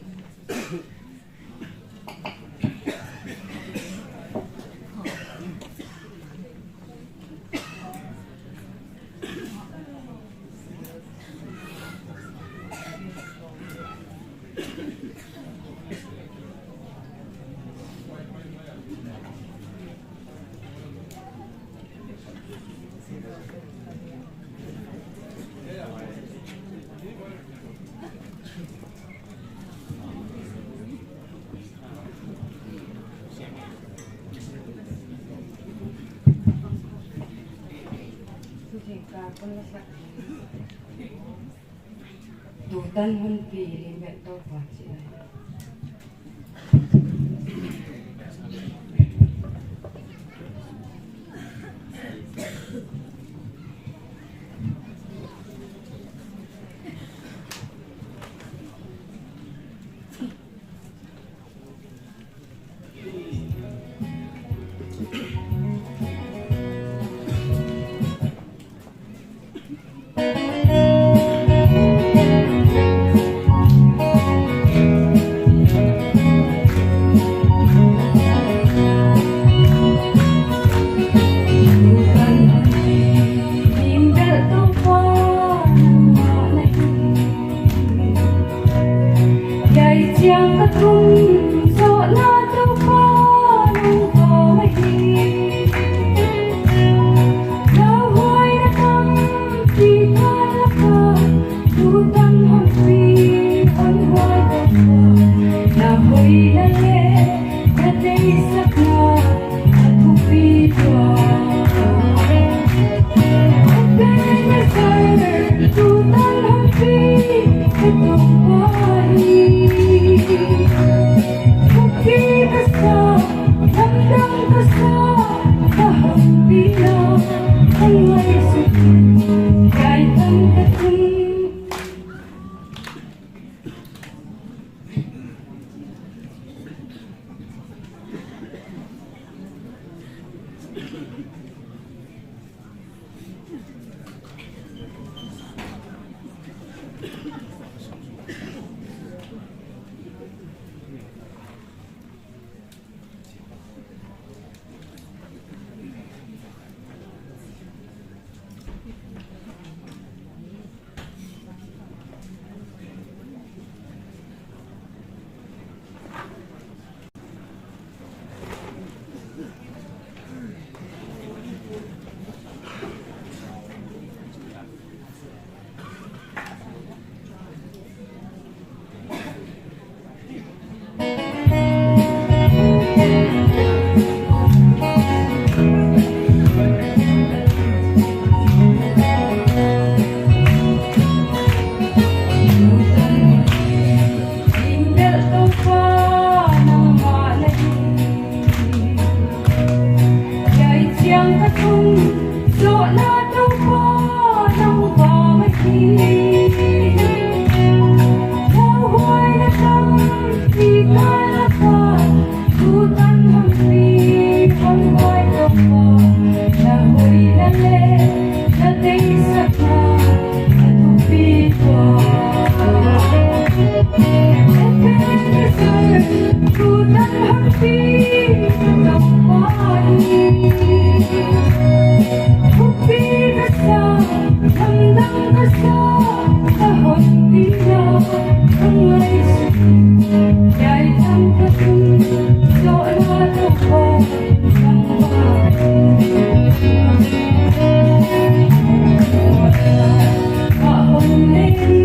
Tutan hon pi lim bel Toupa chih lai. Hiai chiang ka tung zoh na Toupa nang pha mai hi. Lauhuaina tampi ka lak a, tutan hon pi hon huai Toupa. Na hoihna leh na deihsakna a thupi tuak. Ebenezer, tutan hon pi ka Toupa hi. Thupi ka sa, lamdang ka sa, na hon pina ka ngaihsut. Hiai tan ka tung. Hiai chiang ka tung zoh na Toupa nang pha mai hi. Lauhuaina tampi ka lak a, tutan hon pi hon huai Toupa. Na hoihna leh na deihsakna a thupi tuak. Ebenezer, tutan hon pi ka Toupa hi. Thupi ka sa, lamdang ka sa, na hon pina ka ngaihsut. Hiai tan ka tung zoh na Toupa nang pha mai hi.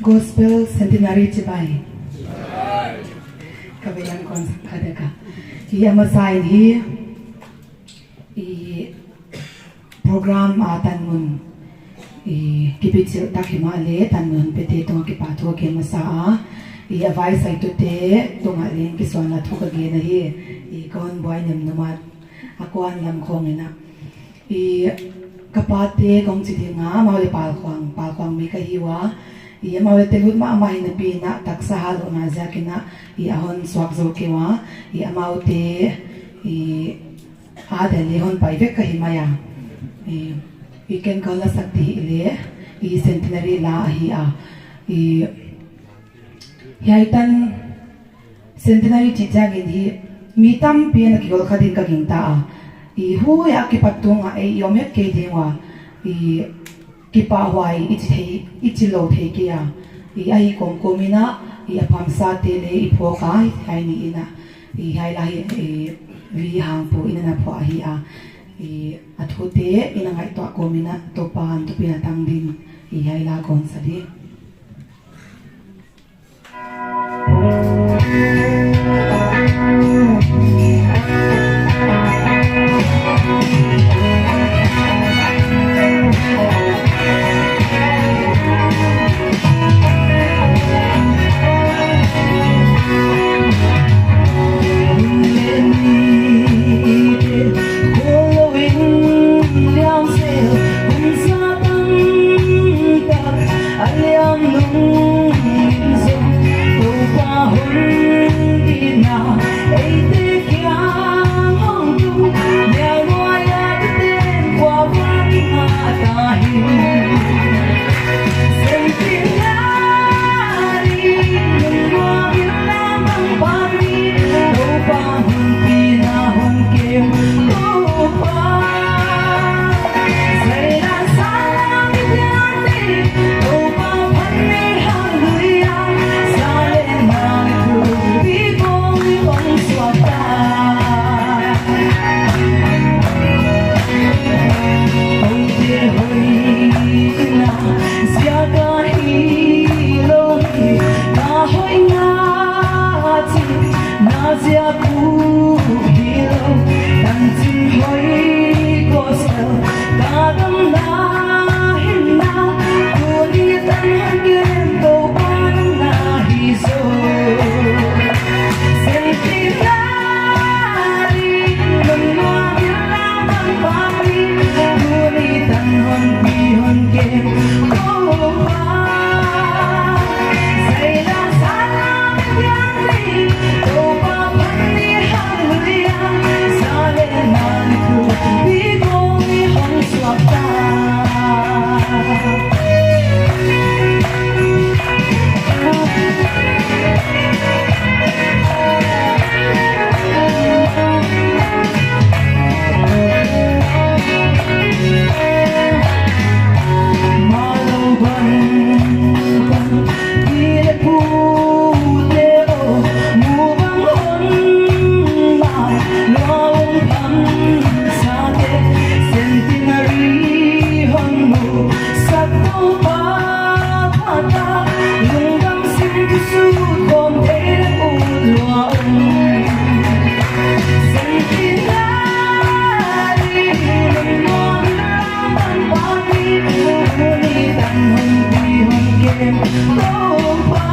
Gospel Centenary chibai. Ka vei lam kon sak kha dek a. I a masa in hi, i program a tanmun, i kipichilh tak himahleh tanmun pete tungah kipahthu ka gen masa a. I a vaisaitute tungah leng kisuanna thu ka gen ahi. I kon buai nem numat a kuan lam khong in a. I ka pate kong chi ding a, amau leh Palkhuang, Palkhuang mi ka hi ua. I amau leh telut mahmah hi napi in a, taksa hahlouhna ziak in a, i a hon suak zou kei ua. I amaute, i a dal leh hon pai vek ka hi mai a. I, i ken kon la sak di hileh, i centenary la ahi a. I hiai tan centenary chih chiangin hi mi tampi in a kiol kha ding ka gingta a. I huai a kipat tung a ei i om het kei ding ua. I kipahhuai i chi thei, i chi lou thei kei a. I ahi kawmkawm in a, i a phamsate leh i phuak a, hiai ni in a. I hiai la hi, i Vihangpu in a na phuah ahi a. I a thute i na ngaihtuah kawm in a, Toupa'n thupina tang ding, i hiai la kon sa di. Centenary hon musak Toupa phat a, lungdam sim suk khawm thei leh ut lua um. Centenary lungnuam lam pan pati, tuni tan hon pi hon kem Toupa.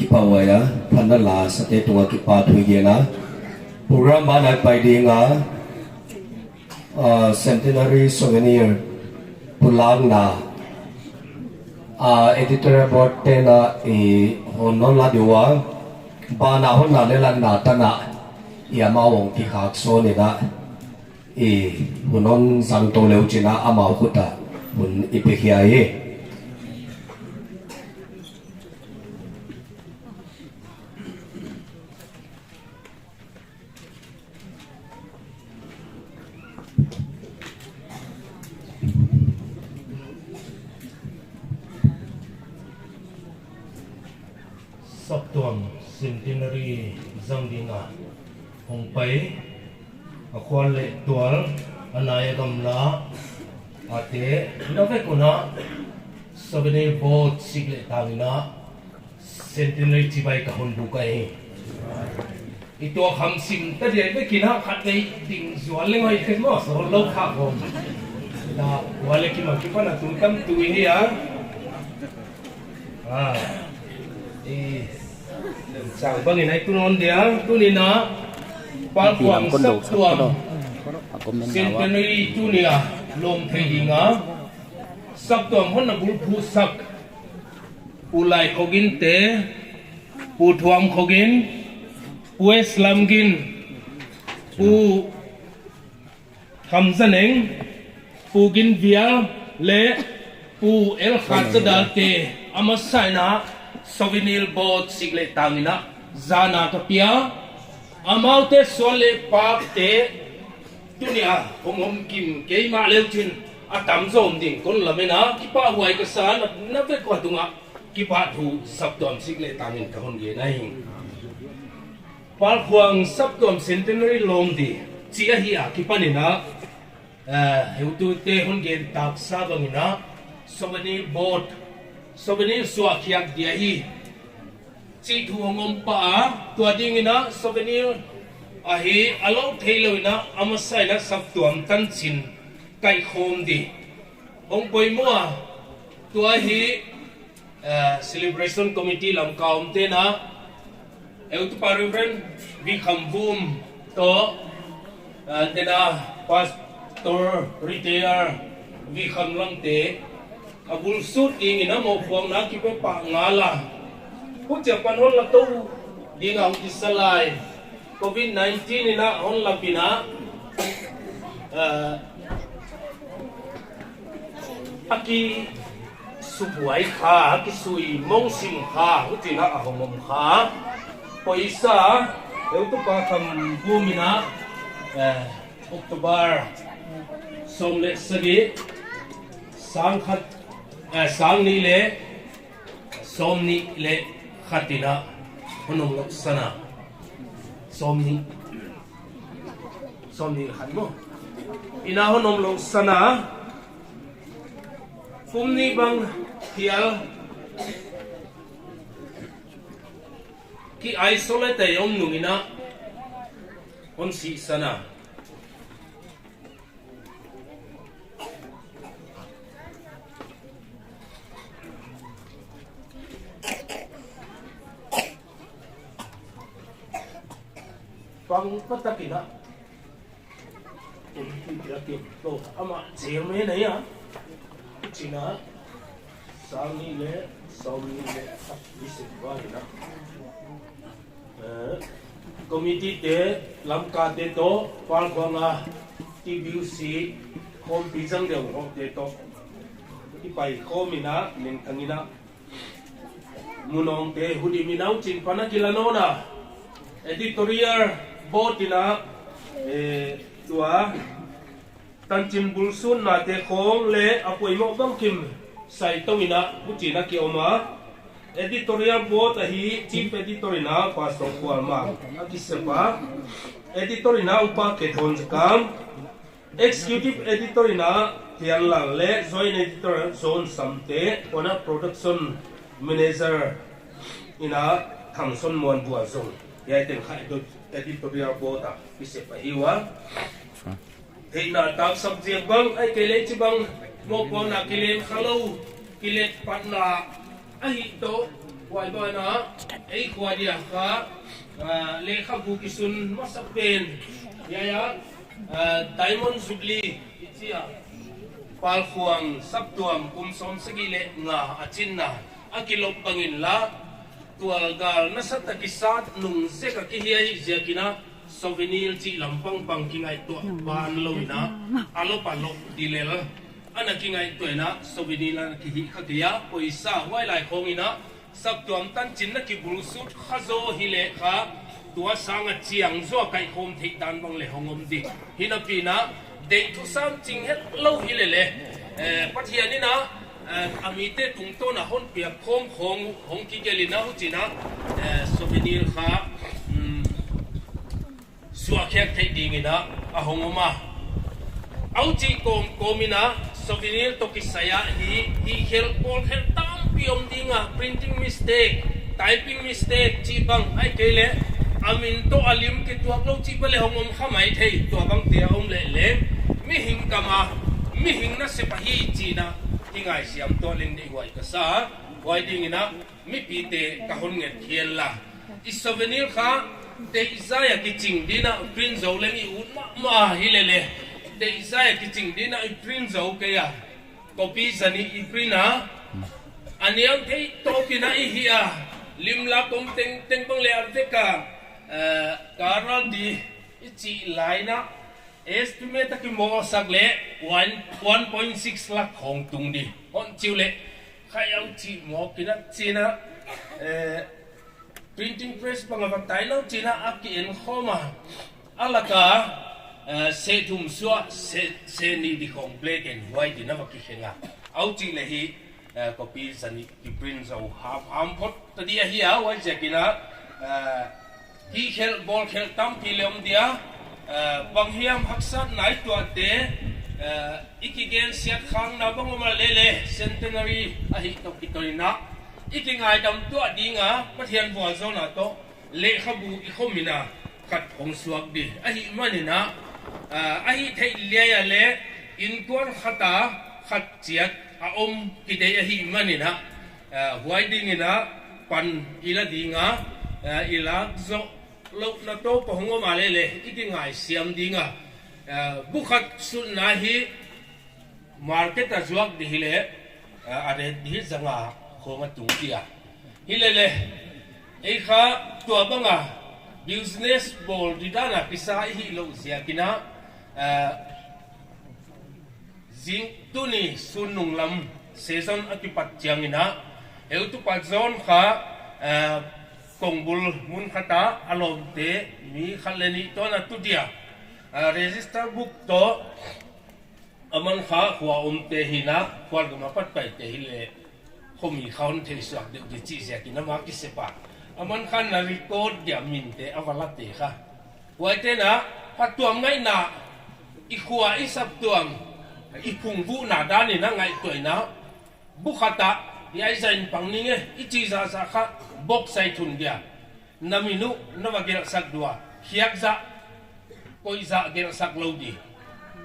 Kipahuai a, phatna la sate tungah kipahthu i gen a. Program ban ah pai ding a, ah, Centenary Souvenir pulakna, ah, editorial board te'n a, i, hon hon la di ua, ban ah hon la leh lanna tan a, i, amau hong kikhak sawn in a, i, hun hon zang tou leu chin a amau khut ah hun i pe khia hi. Saptuam Centenary zang ding a hong pai, a khual leh tual, a nai a gamla, a te, na vek un a, Souvenir board sik leh tang in a, Centenary chibai ka hon buk ahi. I tuak hamsim ta dia vek in a, khat nei ding zual leng hoih khe maw, sawl lou kha khawm. Na, ua leh kimang kipan a tu tam tu hi a. Ah. Eh, sang bang in a i tun hon dia, tuni in a, Pal Khuang Saptuam Centenary tuni a lawm thei ding a, saptuam hon na bulphuhsak Pu Lai Khogin te, Pu Thuam Khogin, Pu S Lam Gin, Pu Kham Za Neng, Pu Gin Vial leh Pu El Khat Za Dal te, a masa in a Souvenir board sik leh tang in a zan a ka pia. Amaute suan leh pakte tuni a hong om kim keimah leu chin a tam zaw ding kon lamen a, kipahhuai ka sa a, na vek ua tungah kipahthu saptuam sik leh tang in ka hon gen ahi. Pal Khuang Saptuam Centenary lawm di chih ahi a kipan in a, eh, heutute hon gen taksa bang in a, Souvenir board, Souvenir suah khiak di ahi chih thu hong om pah a, tua ding in a Souvenir ahi a lou theilou in a, a masa in a saptuam tanchin kaihkhawm di hong poimoh a, tua hi, eh, Celebration Committee lam ka om te'n a, Eutupa Reverend Vi Kham Vum toh, eh, te'n a Pastor Retire Vi Kham Lang te, a bul sut ding in a mohpuakna kipe pah ngal a. Huchia pan hon la tou ding a hong kisa lai. Covid nineteen in a hon lap in a, eh, a kisubuai kha, a kisui mong sim kha, huchi'n a hong om kha. Poisa, Eutupa Kham Vum in a, eh, October sawm leh sagih, sang khat, eh, sang nih leh sawmnih leh khat in a hon om louhsan a. Sawmnih, sawmnih leh khat maw? In a hon om louhsan a. Kum nih bang hial ki isolate a om nung in a hon sihsan a. Pang patak in a. Kum ti ti a kim to ama chairman ahi a. China sang nih leh sawmnih leh khat December in a. Eh, Committee te, Lamka te toh, Palkhuang a TBUC khawmpi zang deuh hoh te toh, i pai khawm in a, ningtang in a, Munawngte hudim in a huchiin pan a kila nawn a, editorial board in a, eh, tua tanchin bulsutna te khawng leh a poimoh bangkim saitawm in a huchiin a ki om a. Editorial board ahi, chief editor in a Pastor Khualmang a kisep a, editor in a Upa Kethon Zakam, executive editor in a Thianlal leh joint editor John Samte, huan a production manager in a Thangson Muanbual zong, hiai teng kha edo-, editorial board a kisep ahi ua. Theihna taksap ziak bang, ahihkeileh chibang mohpuakna kilen khalou, kilet patna ahi toh, huai ban ah ei khua dia kha, ah, lehkhabu kisun masapen, hiai a, ah, Diamond Jubilee i chi a, Palkhuang saptuam kum sawmsagih leh nga a chinna a kilop bang inla, tualgal nasatak kisat nung zek a kihi ahih ziak in a, souvenir chih lampang bang kingaihtuah ban lou in a, a lop a lop di lel ana kingaihtuah in a, souvenir ana kihih kha kei a, poisa huai lai khawng in a, saptuam tanchin na kibulsut kha zaw hileh kha, tua sang a chiang zaw a kaikhawm theih dan bang leh hong om di. Hinapi in a, deih thusam ching hetlou hilele, eh, Pathian in a, eh, a mite tungtawn a hon piak khawm khawng uh hong kigelh in a, huchiin a, eh, souvenir kha, mm, suahkhiak theih ding in a, a hong om a. Huchi kawmkawm in a, souvenir toh kisai a hi, hihkhelh bawlkhelh tampi om ding a, printing mistake, typing mistake chih bang, ahihkeileh a min toh a lim kituak lou chih bang leh hong om kha maithei, tua bangte a om leh leng, mihing kam a, mihing nasep ahi chiin a kingaisiam tuah leng deihhuai ka sa, huai ding in a, mipite ka hon nget khin la. I souvenir kha, deihzai a kiching din a print zou leng i ut mahmah hilele, deihzai a kiching din a i print zou kei a, copy zanih i print a, a niam thei tawp in a i hih a, limlak om tengteng bang leh a vek a, eh, guarantee i chih lai in a, estimate a kimohsak leh one, one point six lakh khawng tung di. Hon chi uleh, khaih a huchi mawk in a chiin a, eh, printing press bang a va tai lou chiin a a ki-en khawm a. A lak a, eh, seh thum suah, seh, seh nih di khawng black and white in a va kikheng a. A huchi leh hi, eh, copy zanih kiprint zou hamham phot ta di ahi a, huaiziak in a, eh, hihkhelh bawlkhelh tampi leh om dia, eh, banghiam haksatna i tuahte, eh, i kigensiat khakna bang om a lele, centenary ahih toh kitoh in a, i kingaidam tuah ding a, Pathian vualzawlna toh, lehkhabu i khawm in a, khat hong suak di. Ahihman in a, ah, ahih theih liai a leh, inkuan khat a, khat chiat a om kideih ahihman in a, ah, huai ding in a, pan i la ding a, ah, i lak zoh louhna toh pah hong om a lele, i kingaisiam ding a, ah, bu khat sutna hi, market a zuak di hileh, ah, a rate di hi zanga khawng a tung dia. Hilele, ei kha tua bang a business bawl di dan a kisa i hih louh ziak in a, ah, zing tuni sun nung lam season a kipat chiang in a, heutupa John kha, ah, Kongbul mun khat a a lawmte mi khat leh nih toh a tu dia, ah, register book toh, aman kha khua omte hi in a, khualgam a pat paite hileh, khomi kha hon theisuak deuh di chih ziak in a ama kisep a. Aman kha na record dia minte a va late kha. Huaite in a, phattuam ngaihna, i khua i saptuam, i phungvuhna dan in a ngaihtuah in a, bu khat a, hiai zah in pang ning e, i chih zahzah kha, bawk sai thun dia. Na min uh, na va gelhsak dua, khiak zah, koih zah gelhsak lou di.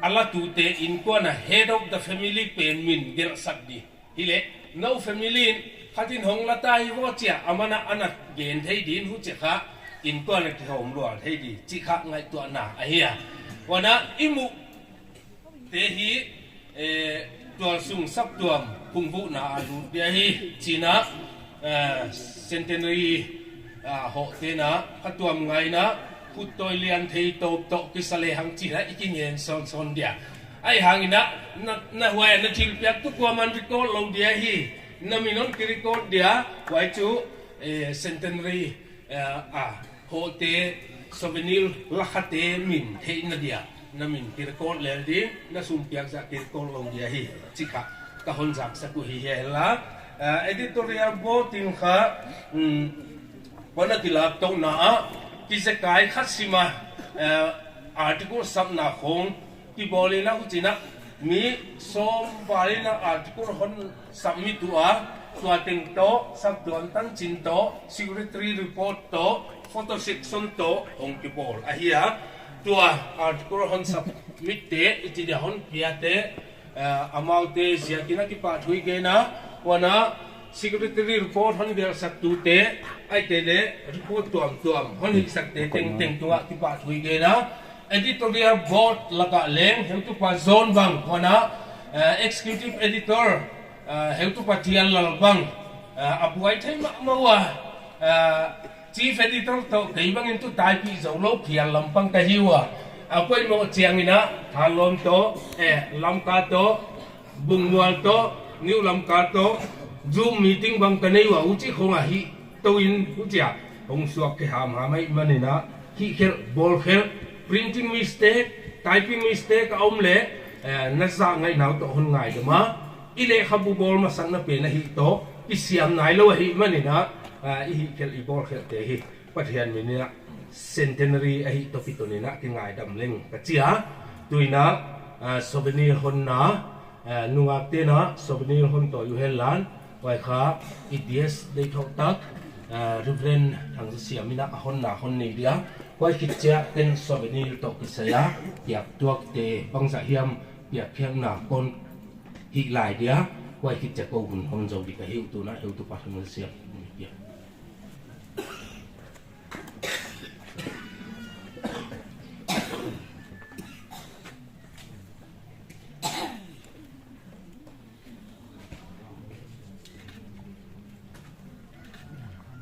A latute inkuan a head of the family pen min gelhsak di. Hileh, nou family in, khat in hong la ta hi vaw chia, aman a ana gen thei din huchia kha, inkuan a kihawm lual thei di, chih kha ngaihtuahna ahi a. Huan a, i muh te hi, eh, tualsung saptuam phungvuhna a lut dia hi, chiin a, eh, centenary, ah, hohte in a, phattuam ngai in a, Kut tawi lian thei tawp toh kisa lehang chih a i kingen sawnsawn dia. Ahihhangin a, na, na huai na thilpiak tu kuaman record lou dia hi. Na min hon kirecord dia, huai chu, eh, centenary, eh, a, hoihte, souvenir lakhate min theihna dia. Na min kirecord lel ding, na sum piak zah kirecord lou dia hi. Chih kha, ka hon zaksak uh hi hiai la. Eh, editorial board in kha, mm, huan a kilak touhna ah, kizekai khat sim a, eh, article sapna khong, kibawl in a huchiin a, mi sawm val in a article hon submit ua, tua teng toh, saptuam tanchin toh, secretary report toh, photo section toh, hong kibawl ahi a. Tua article hon submit te, i chi dia hon pia te, eh, amaute ziakin a kipahthu i gen a, huan a secretary report hon gelhsak tute, ahihkeileh report tuamtuam hon hihsak te tengteng tungah kipahthu i gen a, editorial board laka leng heutupa John bang, huan a, eh, executive editor, eh, heutupa Thianlal bang, eh, a buai thei mahmah ua, eh, chief editor toh kei bangin tu taipih zou lou phial lampang ka hi ua. A poimoh chiangin a, Thanlon toh, eh, Lamka toh, Bungmual toh, New Lamka toh, Zoom meeting bang ka nei ua, huchi khong a hih touin, huchia, hong suak khe hamham ahihmanin a, hihkhelh, bawlkhelh, printing mistake, typing mistake a om leh, eh, na zak ngaihna uh toh hon ngaidam a, i lehkhabu bawl masakna pen ahih toh, kisiam nailou ahihmanin a, eh, i hihkhelh i bawlkhelh te hi. Pathian min in a centenary ahih toh kiton in a kingaidam leng ka chi a. Tuin a, ah, souvenir honna, ah, nungakte'n a souvenir hon tawi uhen lan, huai kha i D S deih thouh tak, ah, Reverend Thangzasiam in a honna hon nei dia. Huai khit chiah ken souvenir toh kisai a, piak tuakte bangzah hiam piak khiakna kon hih lai dia. Huai khit chiah kou hun hon zou di ka hi uh, tuin a heutupa Thangzasiam.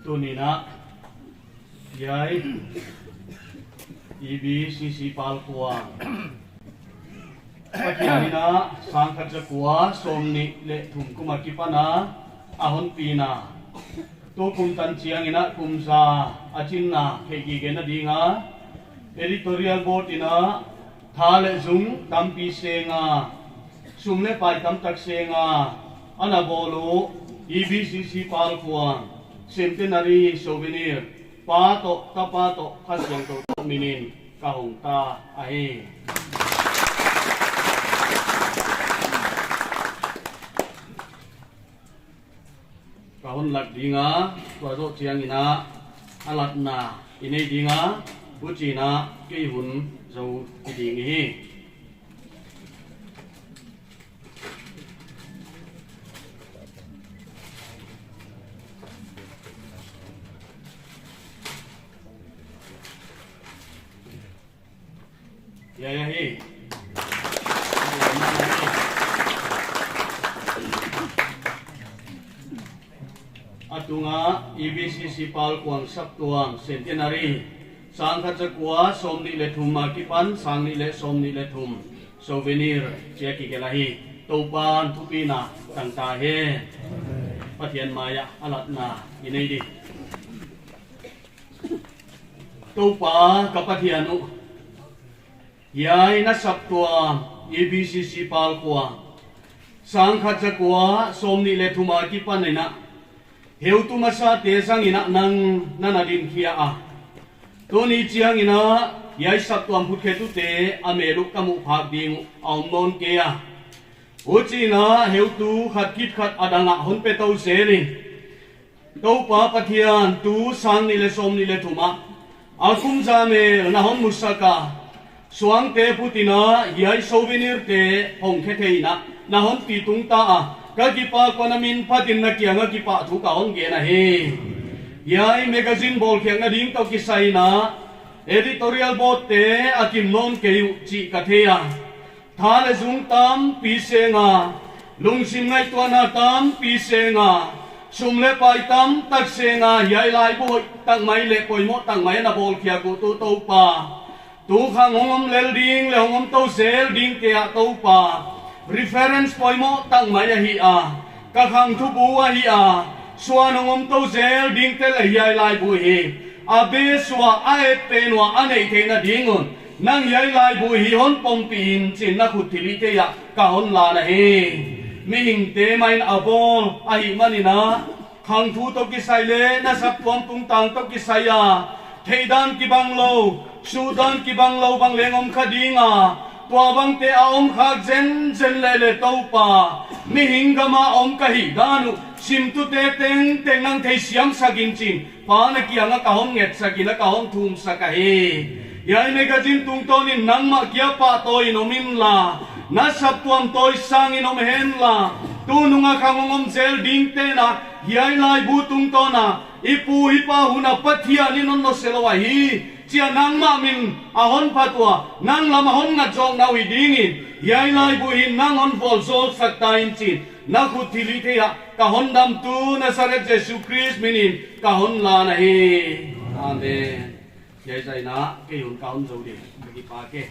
Tuni'n a, hiai, E B C C Palkuang, Pathian in a, sangkhat zakua sawmnih leh thum kum akipan a, a hon pina. Tukum tan chiangin a kum za a chinna theihgigena ding a, editorial board in a, tha leh zung tampi seng a, sum leh pai tamtak seng a, ana bawl uh, E B C C Palkuang, centenary souvenir, Pa toh, Tapa toh, Kha Siangthou toh minin, ka hong ta ahi. Ka hon lak ding a, tua zoh chiangin a, a latna i nei ding a, huchiin a, kei hun zou hi ding hi. Ya, ya, hi. A tunga E B C C Palkuang saptuam centenary, sangkhat zakua sawmnih leh thum akipan sangnih leh sawmnih leh thum souvenir chia kigelh ahi. Toupa'n thupina tang ta hen. Pathian mai ah a latna i nei di. Toupa ka Pathian uh, hiai na saptuam E B C C Palkuang, sangkhat zakua sawmnih leh thum akipan in a, heutu masate zangin a nang na na dinkhia a. Tuni chiangin a, hiai saptuam phutkhetute a mel uh ka muh phak ding uh a om nawn kei a. Huchiin a, heutu khat khit khat a dang ah hon pe tou zelin, Toupa Pathian, tu sangnih leh sawmnih leh thum ah, a kum za mel na hon musak a, suangte phutin a, hiai souvenir te hong khe thei in a, na hon pi tung ta a, ka kipak ua na min phatin na kiang a kipahthu ka hon gen ahi. Hiai magazine bawlkhiakna ding toh kisai in a, editorial board te a kim nawn kei uh chih ka thei a. Tha leh zung tampi seng a, lungsim ngaihtuahna tampi seng a, Sum leh pai tamtak seng a hiai laibu hoih tak mai leh poimoh tak mai na bawlkhiak uh tu Toupa, tu khang hong om lel ding leh hong om tou zel dingte ah Toupa, reference poimoh tak mai ahi a, ka khang thubu ahi a, suan hong om tou zel dingte leh hiai laibu hi a be suah a et pen ua a neih theihna ding un nang hiai laibu hi hon pompih in chi'n na khut thilhihte ah ka hon lan ahi. Mihingte mah in a bawl ahih manin a, khang thu toh kisai leh na saptuam tungtang toh kisai a, theihdan kibang lou, suhdan kibang lou bang leng om kha ding a, tua bangte a om khak zenzen leh leh Toupa, mihing gam a om ka hihdan uh simtute tengteng nang theisiam sak in chi'n Pa na kiang a ka hon ngetsak in a ka hon thumsak ahi. Hiai magazine tungtawn in nangmah kia pahtawi in om inla, na saptuam tawisang in om henla, tunung a khang hong om zel dingte'n a hiai laibu tungtawn a, i pu i pa hun a Pathian in hon nawselou ahi chi a nangmah min a hon phat ua, nang lam a hon ngat zawkna uh hi ding in, hiai laibu hi nang hon vualzawlsak ta in chi'n na khut thilhihte ah ka hon damtu Nazareth Jesu Khrist min in ka hon lan ahi. Amen. Hiai zah in a kei hun ka hon zou ding, ka kipak e.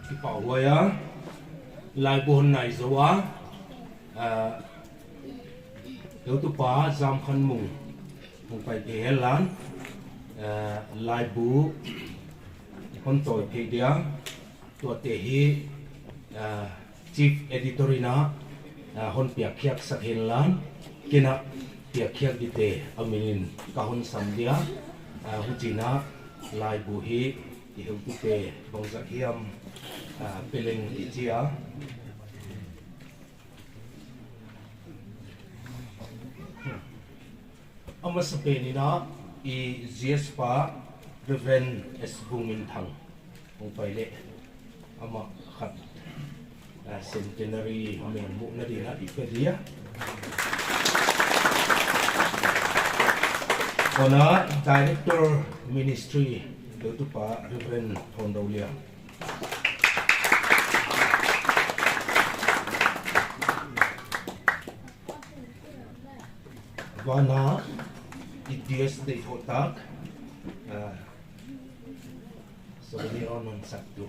Kipahhuai a, laibu hon nai zou a, ah, heutupa Zamkhanmung, Mungpaite henla, ah, laibu hon tawi phei dia, tuate hi, ah, Chief Editor in a, ah, hon piakkhiak sak henla, ken a piakkhiak dingte a min in ka hon sam dia, ah, huchiin a laibu hi i heutute bangzah hiam, ah, peleng i chi a. A masapen in a i G S pa Reverend S Vungminthang hong pai leh amah khat, ah, centenary melmuhna ding a i pe dia. Huan a Director Ministry heutupa Reverend Thondolian. Huan a i D S te hotak, ah, souvenir hon nungsaktu.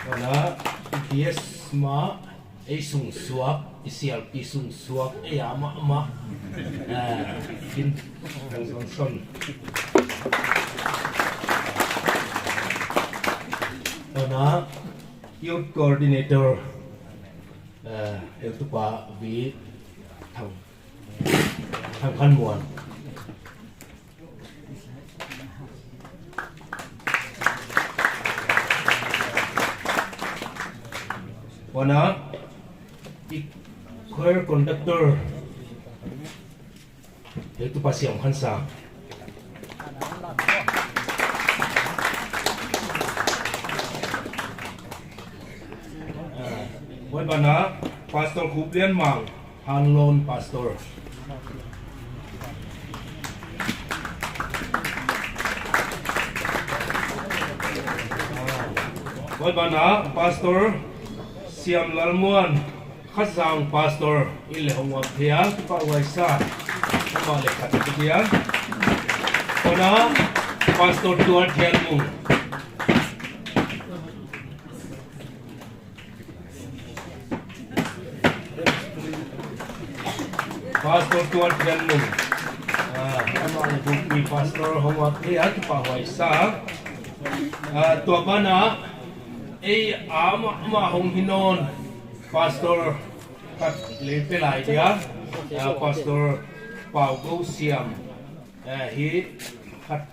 Huan a i D S mah ei sungsuak, i sialpi sungsuak, ei a mahmah. Ah, Kin Thang Johnson. Huan a Youth Coordinator, eh, heutupa V Thang, Thangkhanmuan. Huan a i choir conductor, heutupa Siamkhansang. Ah, huai ban a Pastor Khuplianmang, Hanlon Pastor. Ah, huai ban a Pastor Siamlalmuan, Khazang Pastor in leng hong uap thei a, kipahhuai sa. Amah leh khat ka chi dia. Huan a Pastor Tuarthianmung. Pastor Tuarthianmung. Ah, amah leh bungpi Pastor hong uap thei a, kipahhuai sa. Ah, tua ban a ei a mahmah hong hi nawn Pastor khat leng pe lai dia, ah, Pastor Paugousiam, ah, hi khat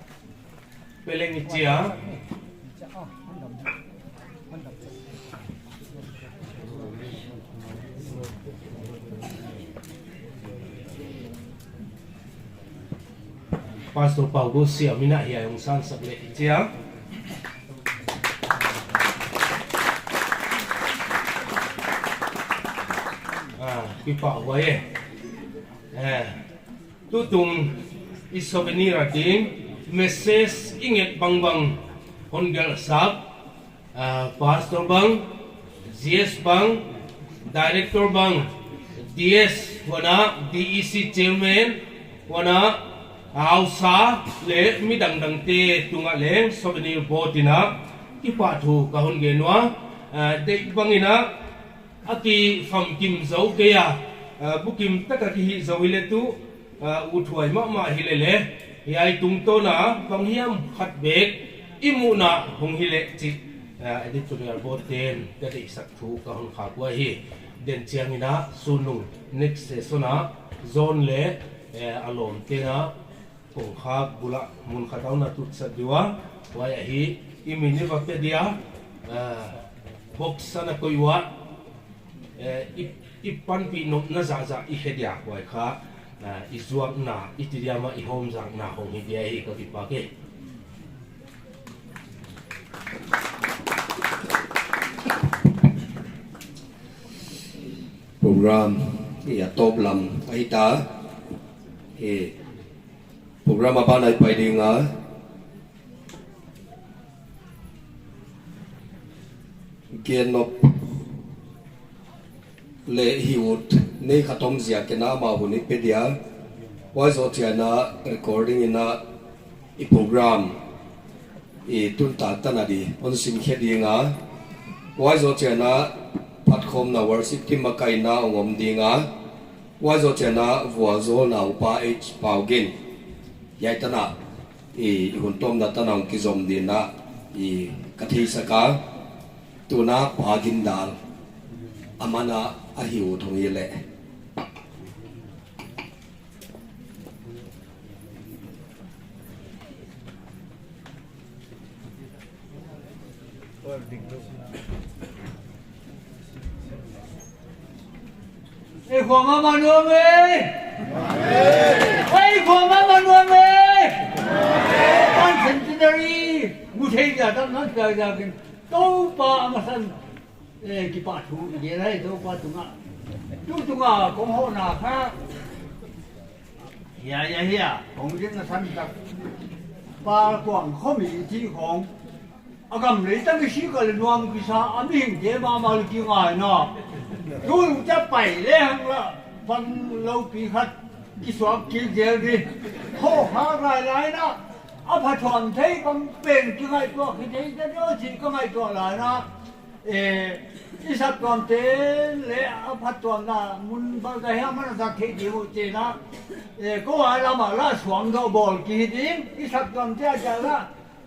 peleng i chi a. Pastor Paugousiam in a hiai hong sansak leh i chi a. Ah, kipahhuai e. Eh, tutung i souvenir a ding, Message i nget bangbang hon gelhsak, ah, Pastor bang, G S bang, Director bang, D S huan a, D E C Chairman huan a, hausa leh mi dangdangte tungah leng souvenir board in a kipahthu ka hon gen ua, ah, deih bangin a a kifamkim zou kei a, ah, bukim taka kihih zou hileh tu, ah, uthuai mahmah hilele, hiai tungtawn a banghiam khat bek i muhna hong hileh chih, ah, editorial board te'n ka deihsak thu ka hon khak ua hi. Den chiangin a sun nung next session a John leh, eh, a lawmte'n a kongkhak bul ah mun khat a hon tutsak di ua, huai ahi, i min i va pe dia, ah, box a na koih ua, eh, i, i panpih nopna zahzah i khe dia, huai kha, ah, i zuakna, i ti dia mah i hawmzakna hong hi dia hi, ka kipak e. Program i a tawp lam ahi ta. E, program a ban ah i pai ding a, gen nop leh hih ut nei khat om ziakin a amah hun i pe dia. Huai zoh chiangin a recording in a i program i tun tak tan a di hon sim khe ding a. Huai zoh chiangin a phatkhawmna worship team makaihna hong om ding a. Huai zoh chiangin a vualzawlna upa H Paugin hiai tan a i, i hun tawpna tan a hong kizom ding a i ka theisak a. Tun a Pa Gindal, aman a, a hih ut hong hileh. Ei, khua mama nuam ei. Ei, khua mama nuam ei. Pan centenary mu thei dia, tam nan kai dia kin. Toupa a masa in, eh, kipahthu i gen ahi, Toupa tungah. Tu tungah kong hohna kha. Hia, hia, hia. Kong dinna san tak. Pa kuang khomi chi khong. A gam lei tak i sik a leh nuam kisa, a mihingte mahmah leh kingaihna. Tu lungcha pai lehang la, pan loupi khat kisuak kik zel di. Ho, ha, lai lai na. A phattuam thei bang pen kingaihtuah kithei ta diam chih ka ngaihtuah lai na. Eh, i saptuamte leh a phattuamna mun bang ka hiam ana zat thei di uh chih na. Eh, kou a lam a la suangdoh bawl ki hi ding, i saptuamte a dia la.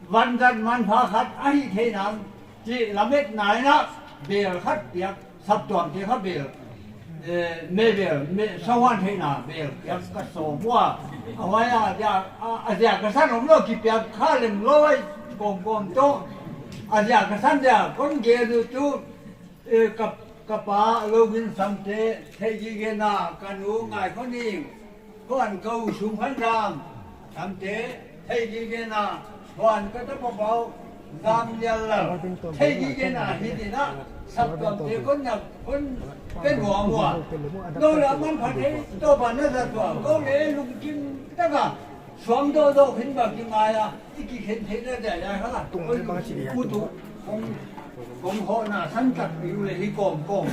Vanzat manpha khat a hih theihna chih lametna in a bel khat piak, saptuamte kha bel, eh, me bel, me sahuan theihna bel piak ka sawm ua. A huai a dia, a, a dia ka san omlou kipiak kha lem lou ai kawmkawm toh. A dia ka san dia kon gen uh tu, eh, ka, ka pa Login Samte, Theihgigena, ka nu Ngaikhonhing, huan ka u Sungkhanram Samte, Theihgigena, huan ka tapa pau Zamliallal, Theihgigena hi ding a, saptuamte kon na, kon pe nuam ua. Nou la manpha thei, Toupa na zat ua, kou leh lungkim taka suangdoh doh khin bang kingai a, i kikhen theihna dia ya kha. Tung le bang si ya. Kutu, kong, kong hohna san tak pi uleh hi kawmkawm.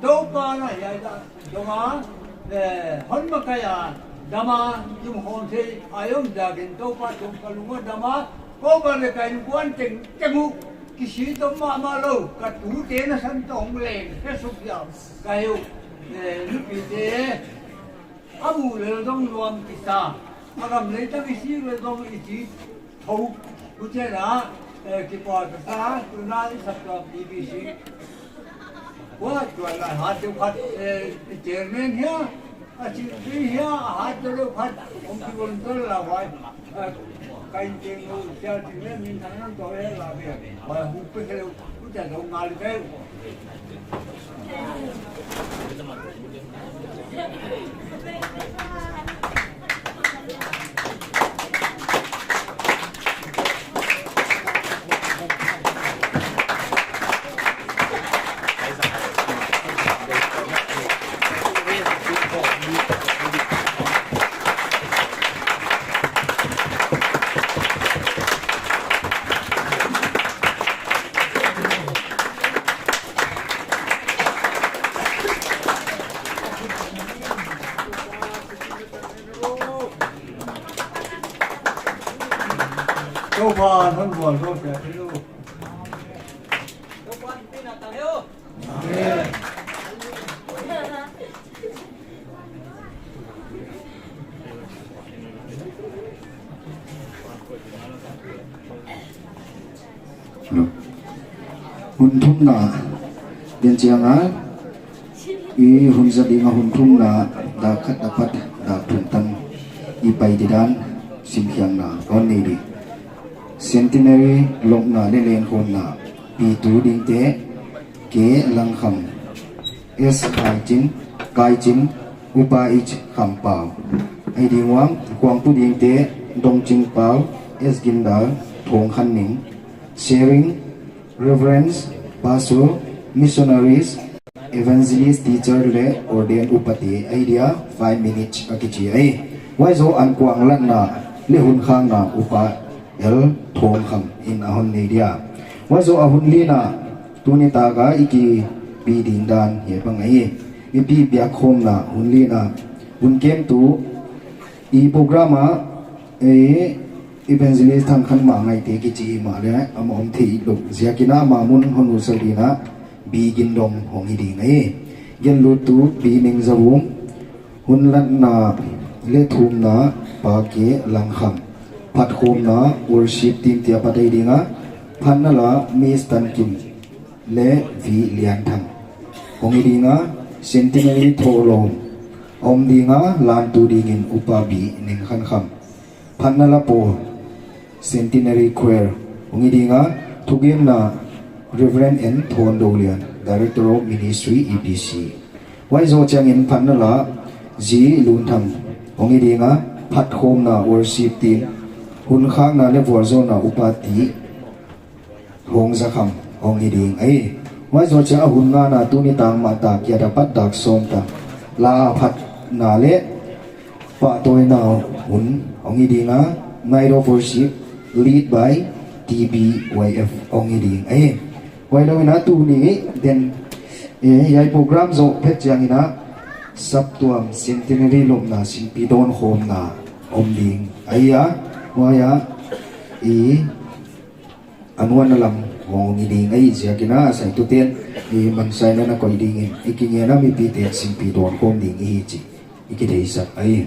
Toupa na hiai ta, dong a, eh, hon makai a, dam a, i mu hon thei, a om dia kin Toupa tungah ka lung a dam a, kou bang leh ka innkuan tengteng uh, kisi toh mahmah lou, ka tute na san toh hong leng, ka suk dia, ka heu, eh, nupite, a mu lel zong nuam kisa, a gam lei tak i sik lel zong i chi thou, huchi'n a, eh, kipahthu sa, tuna i saptuam B B C. Huai tuan a hat deuh khat, eh, chairman hia, a chi hia, a hat deuh khat, hong kivolunteer la huai. Eh, ka in teng uh, sia chi me min thang nan to he la be. Huai hu pe khe leh, huchi'n zong ngal kei. Toupa'n hon vualzawl piak hen. Hun thumna den chiang a, i hun zat ding a hun thumna, dak khat apat dak thum tan i pai di dan simkhiakna kon nei di. Centenary lopna leh lenkhawmna, P two dingte, K Langkham, S Kaichin, Kaichin, Upa H Khampau. Ahi ding uang, khuangpu dingte, Dongching Pau, S Gindal, Thongkhanning. Sharing, Reverends, Pastor, Missionaries, Evangelist, Teacher leh Ordained Upate ahi dia, five minutes a kichi ahi. Huai zoh a kuang latna leh hun khakna Upa L Thongkham in a hon nei dia. Huai zoh a hun lina, tuni tak a i kipi ding dan hiai bang ahi. Mipi biakkhawmna hun lina, hun kemtu, i program a, eh, Evangelist Thangkhanmang Ngaihte kichi mahleh, amah om theilou ziakin amah mun hon usa ding a, Bigin Dong hong hi ding ahi. Genluttu Pi Ningzavum, hun latna leh thumna Pa K Langkham, phatkhawmna worship team te apat ahi ding a, phatna la Miss Tankim leh V Lianthang hong hi ding a, Centenary thohlawm om ding a, lantu dingin Upa B Nengkhankham. Phatna la pawl, Centenary Choir hong hi ding a, thugenna Reverend N Thondolian, Director of Ministry, E B C. Huai zoh chiangin phatna la G Lunthang hong hi ding a, phatkhawmna worship team, hun khakna leh vualzawlna Upa T Hongzakham hong hi ding ahi. Huai zoh chiang a hun ngana, tuni tangmah tak kiat apat dak sawm tan, la phatna leh pahtawina hun hong hi ding a, Night of Worship, lead by T B Y F hong hi ding ahi. Huailou in a tuni den, eh, hiai program zoh phet chiangin a, saptuam Centenary lopna singpi dawnkhawmna om ding ahi a, huai a, i, a nuan a lam hong hi ding ahi ziakin a, saituten i mansaina na koih dingin i kingen a, mipiten singpi dawnkhawm ding i hi chih i kitheihsak ahi.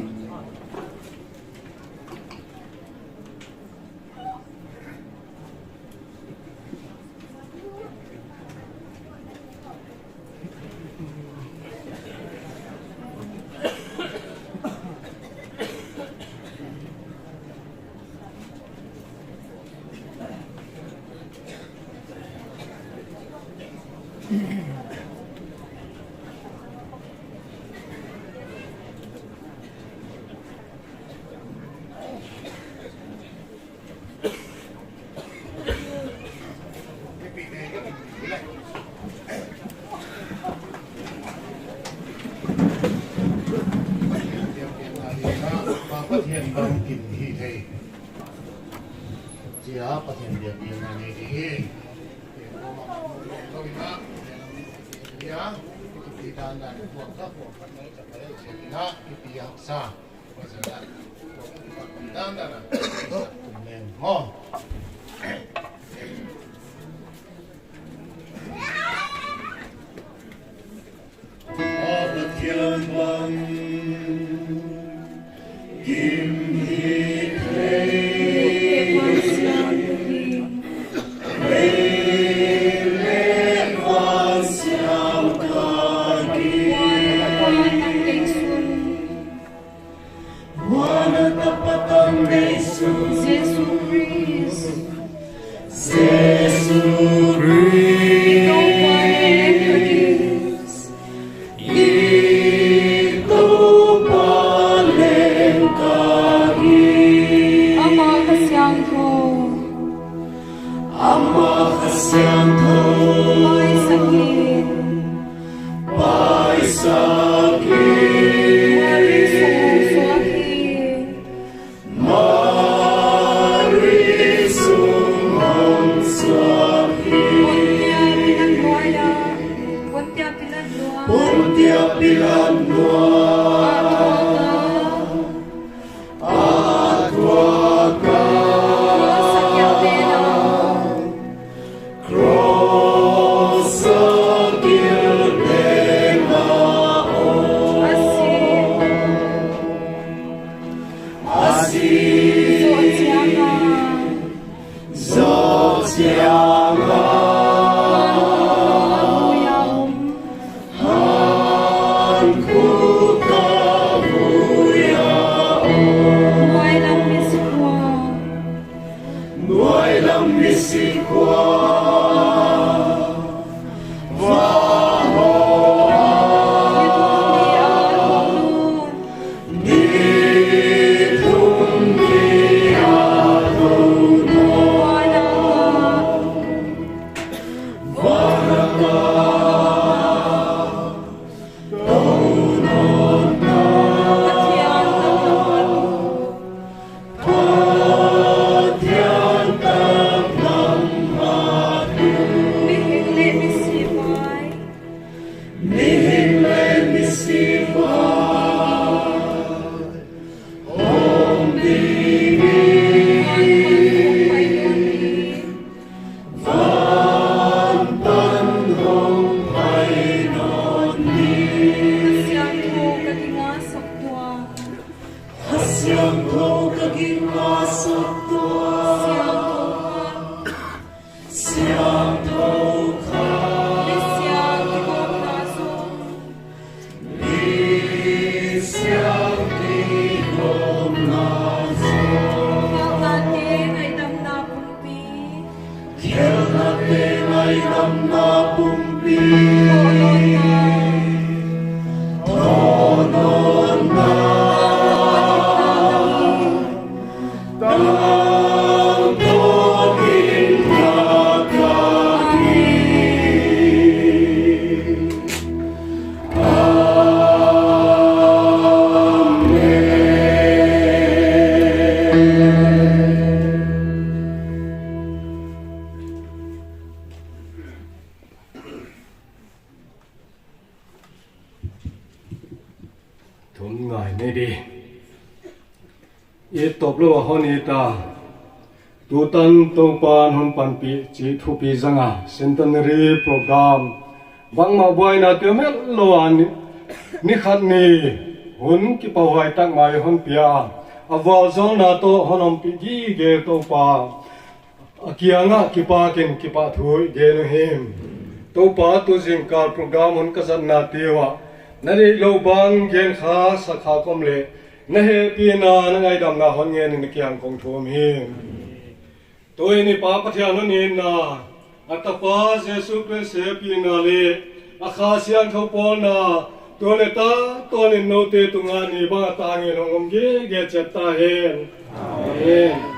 Pathian bangkim hi thei. Chia Pathian biakna nei ding hi. Ya, kita dan dan buat ka buat ka mai ka mai sini na, kita sa. Huan a tapa tang Jesu, Jesu Khrist. Jesu Khrist. I Toupa leng ka hi. Amah Kha Siangthou. Amah Kha Siangthou. Paisak in. Paisak in. Mari sung suak in. Mari Zoh chiang a. Zoh chiang a. Nuailam misi khua. Nuailam misi khua. Ni thum ni a tou nawn. Pathian taklam a tung. Mihing leh misi vai. Mihing leh misi vai. Hong ding in. Van pan hong pai nawn ding. Kha Siangthou ka ging a sak tuak. Kha Siangthou ka ging a sak tuak. Siangthou kha. Siangthou kha. Mi siang kigawmna zong. Mi siang kigawmna zong. Khelhnate ngaihdamna pumpi. Khelhnate ngaihdamna pumpi. Thounawnna. Thounawnna. Tangtawn in na ka hi. Amen. Thum ngai ni di. I tawp lou a hon it a. Tutan Toupan hon panpih chih thupi zang a Centenary Program bangmah buaina te om lou a ni, ni khat ni hun kipahhuai tak mai hon pia. A vualzawlna toh hon ompih gige Toupa. A kiangah kipak in kipahthu i gen uhi. Toupa, tu zingkal program hun ka zatna te uah na deihlouh bang gen kha sak kha kawm leh na hehpihna na ngaihdamna hon ngen in na kiang kong thum hi. Tuin i Pa Pathian hon itna, a Tapa Jesu Khrist hehpihna leh a Kha Siangthou pawlna, tu leh tangtawn in noute tungah ni bang a tangin hong om gige chiat ta hen. Amen.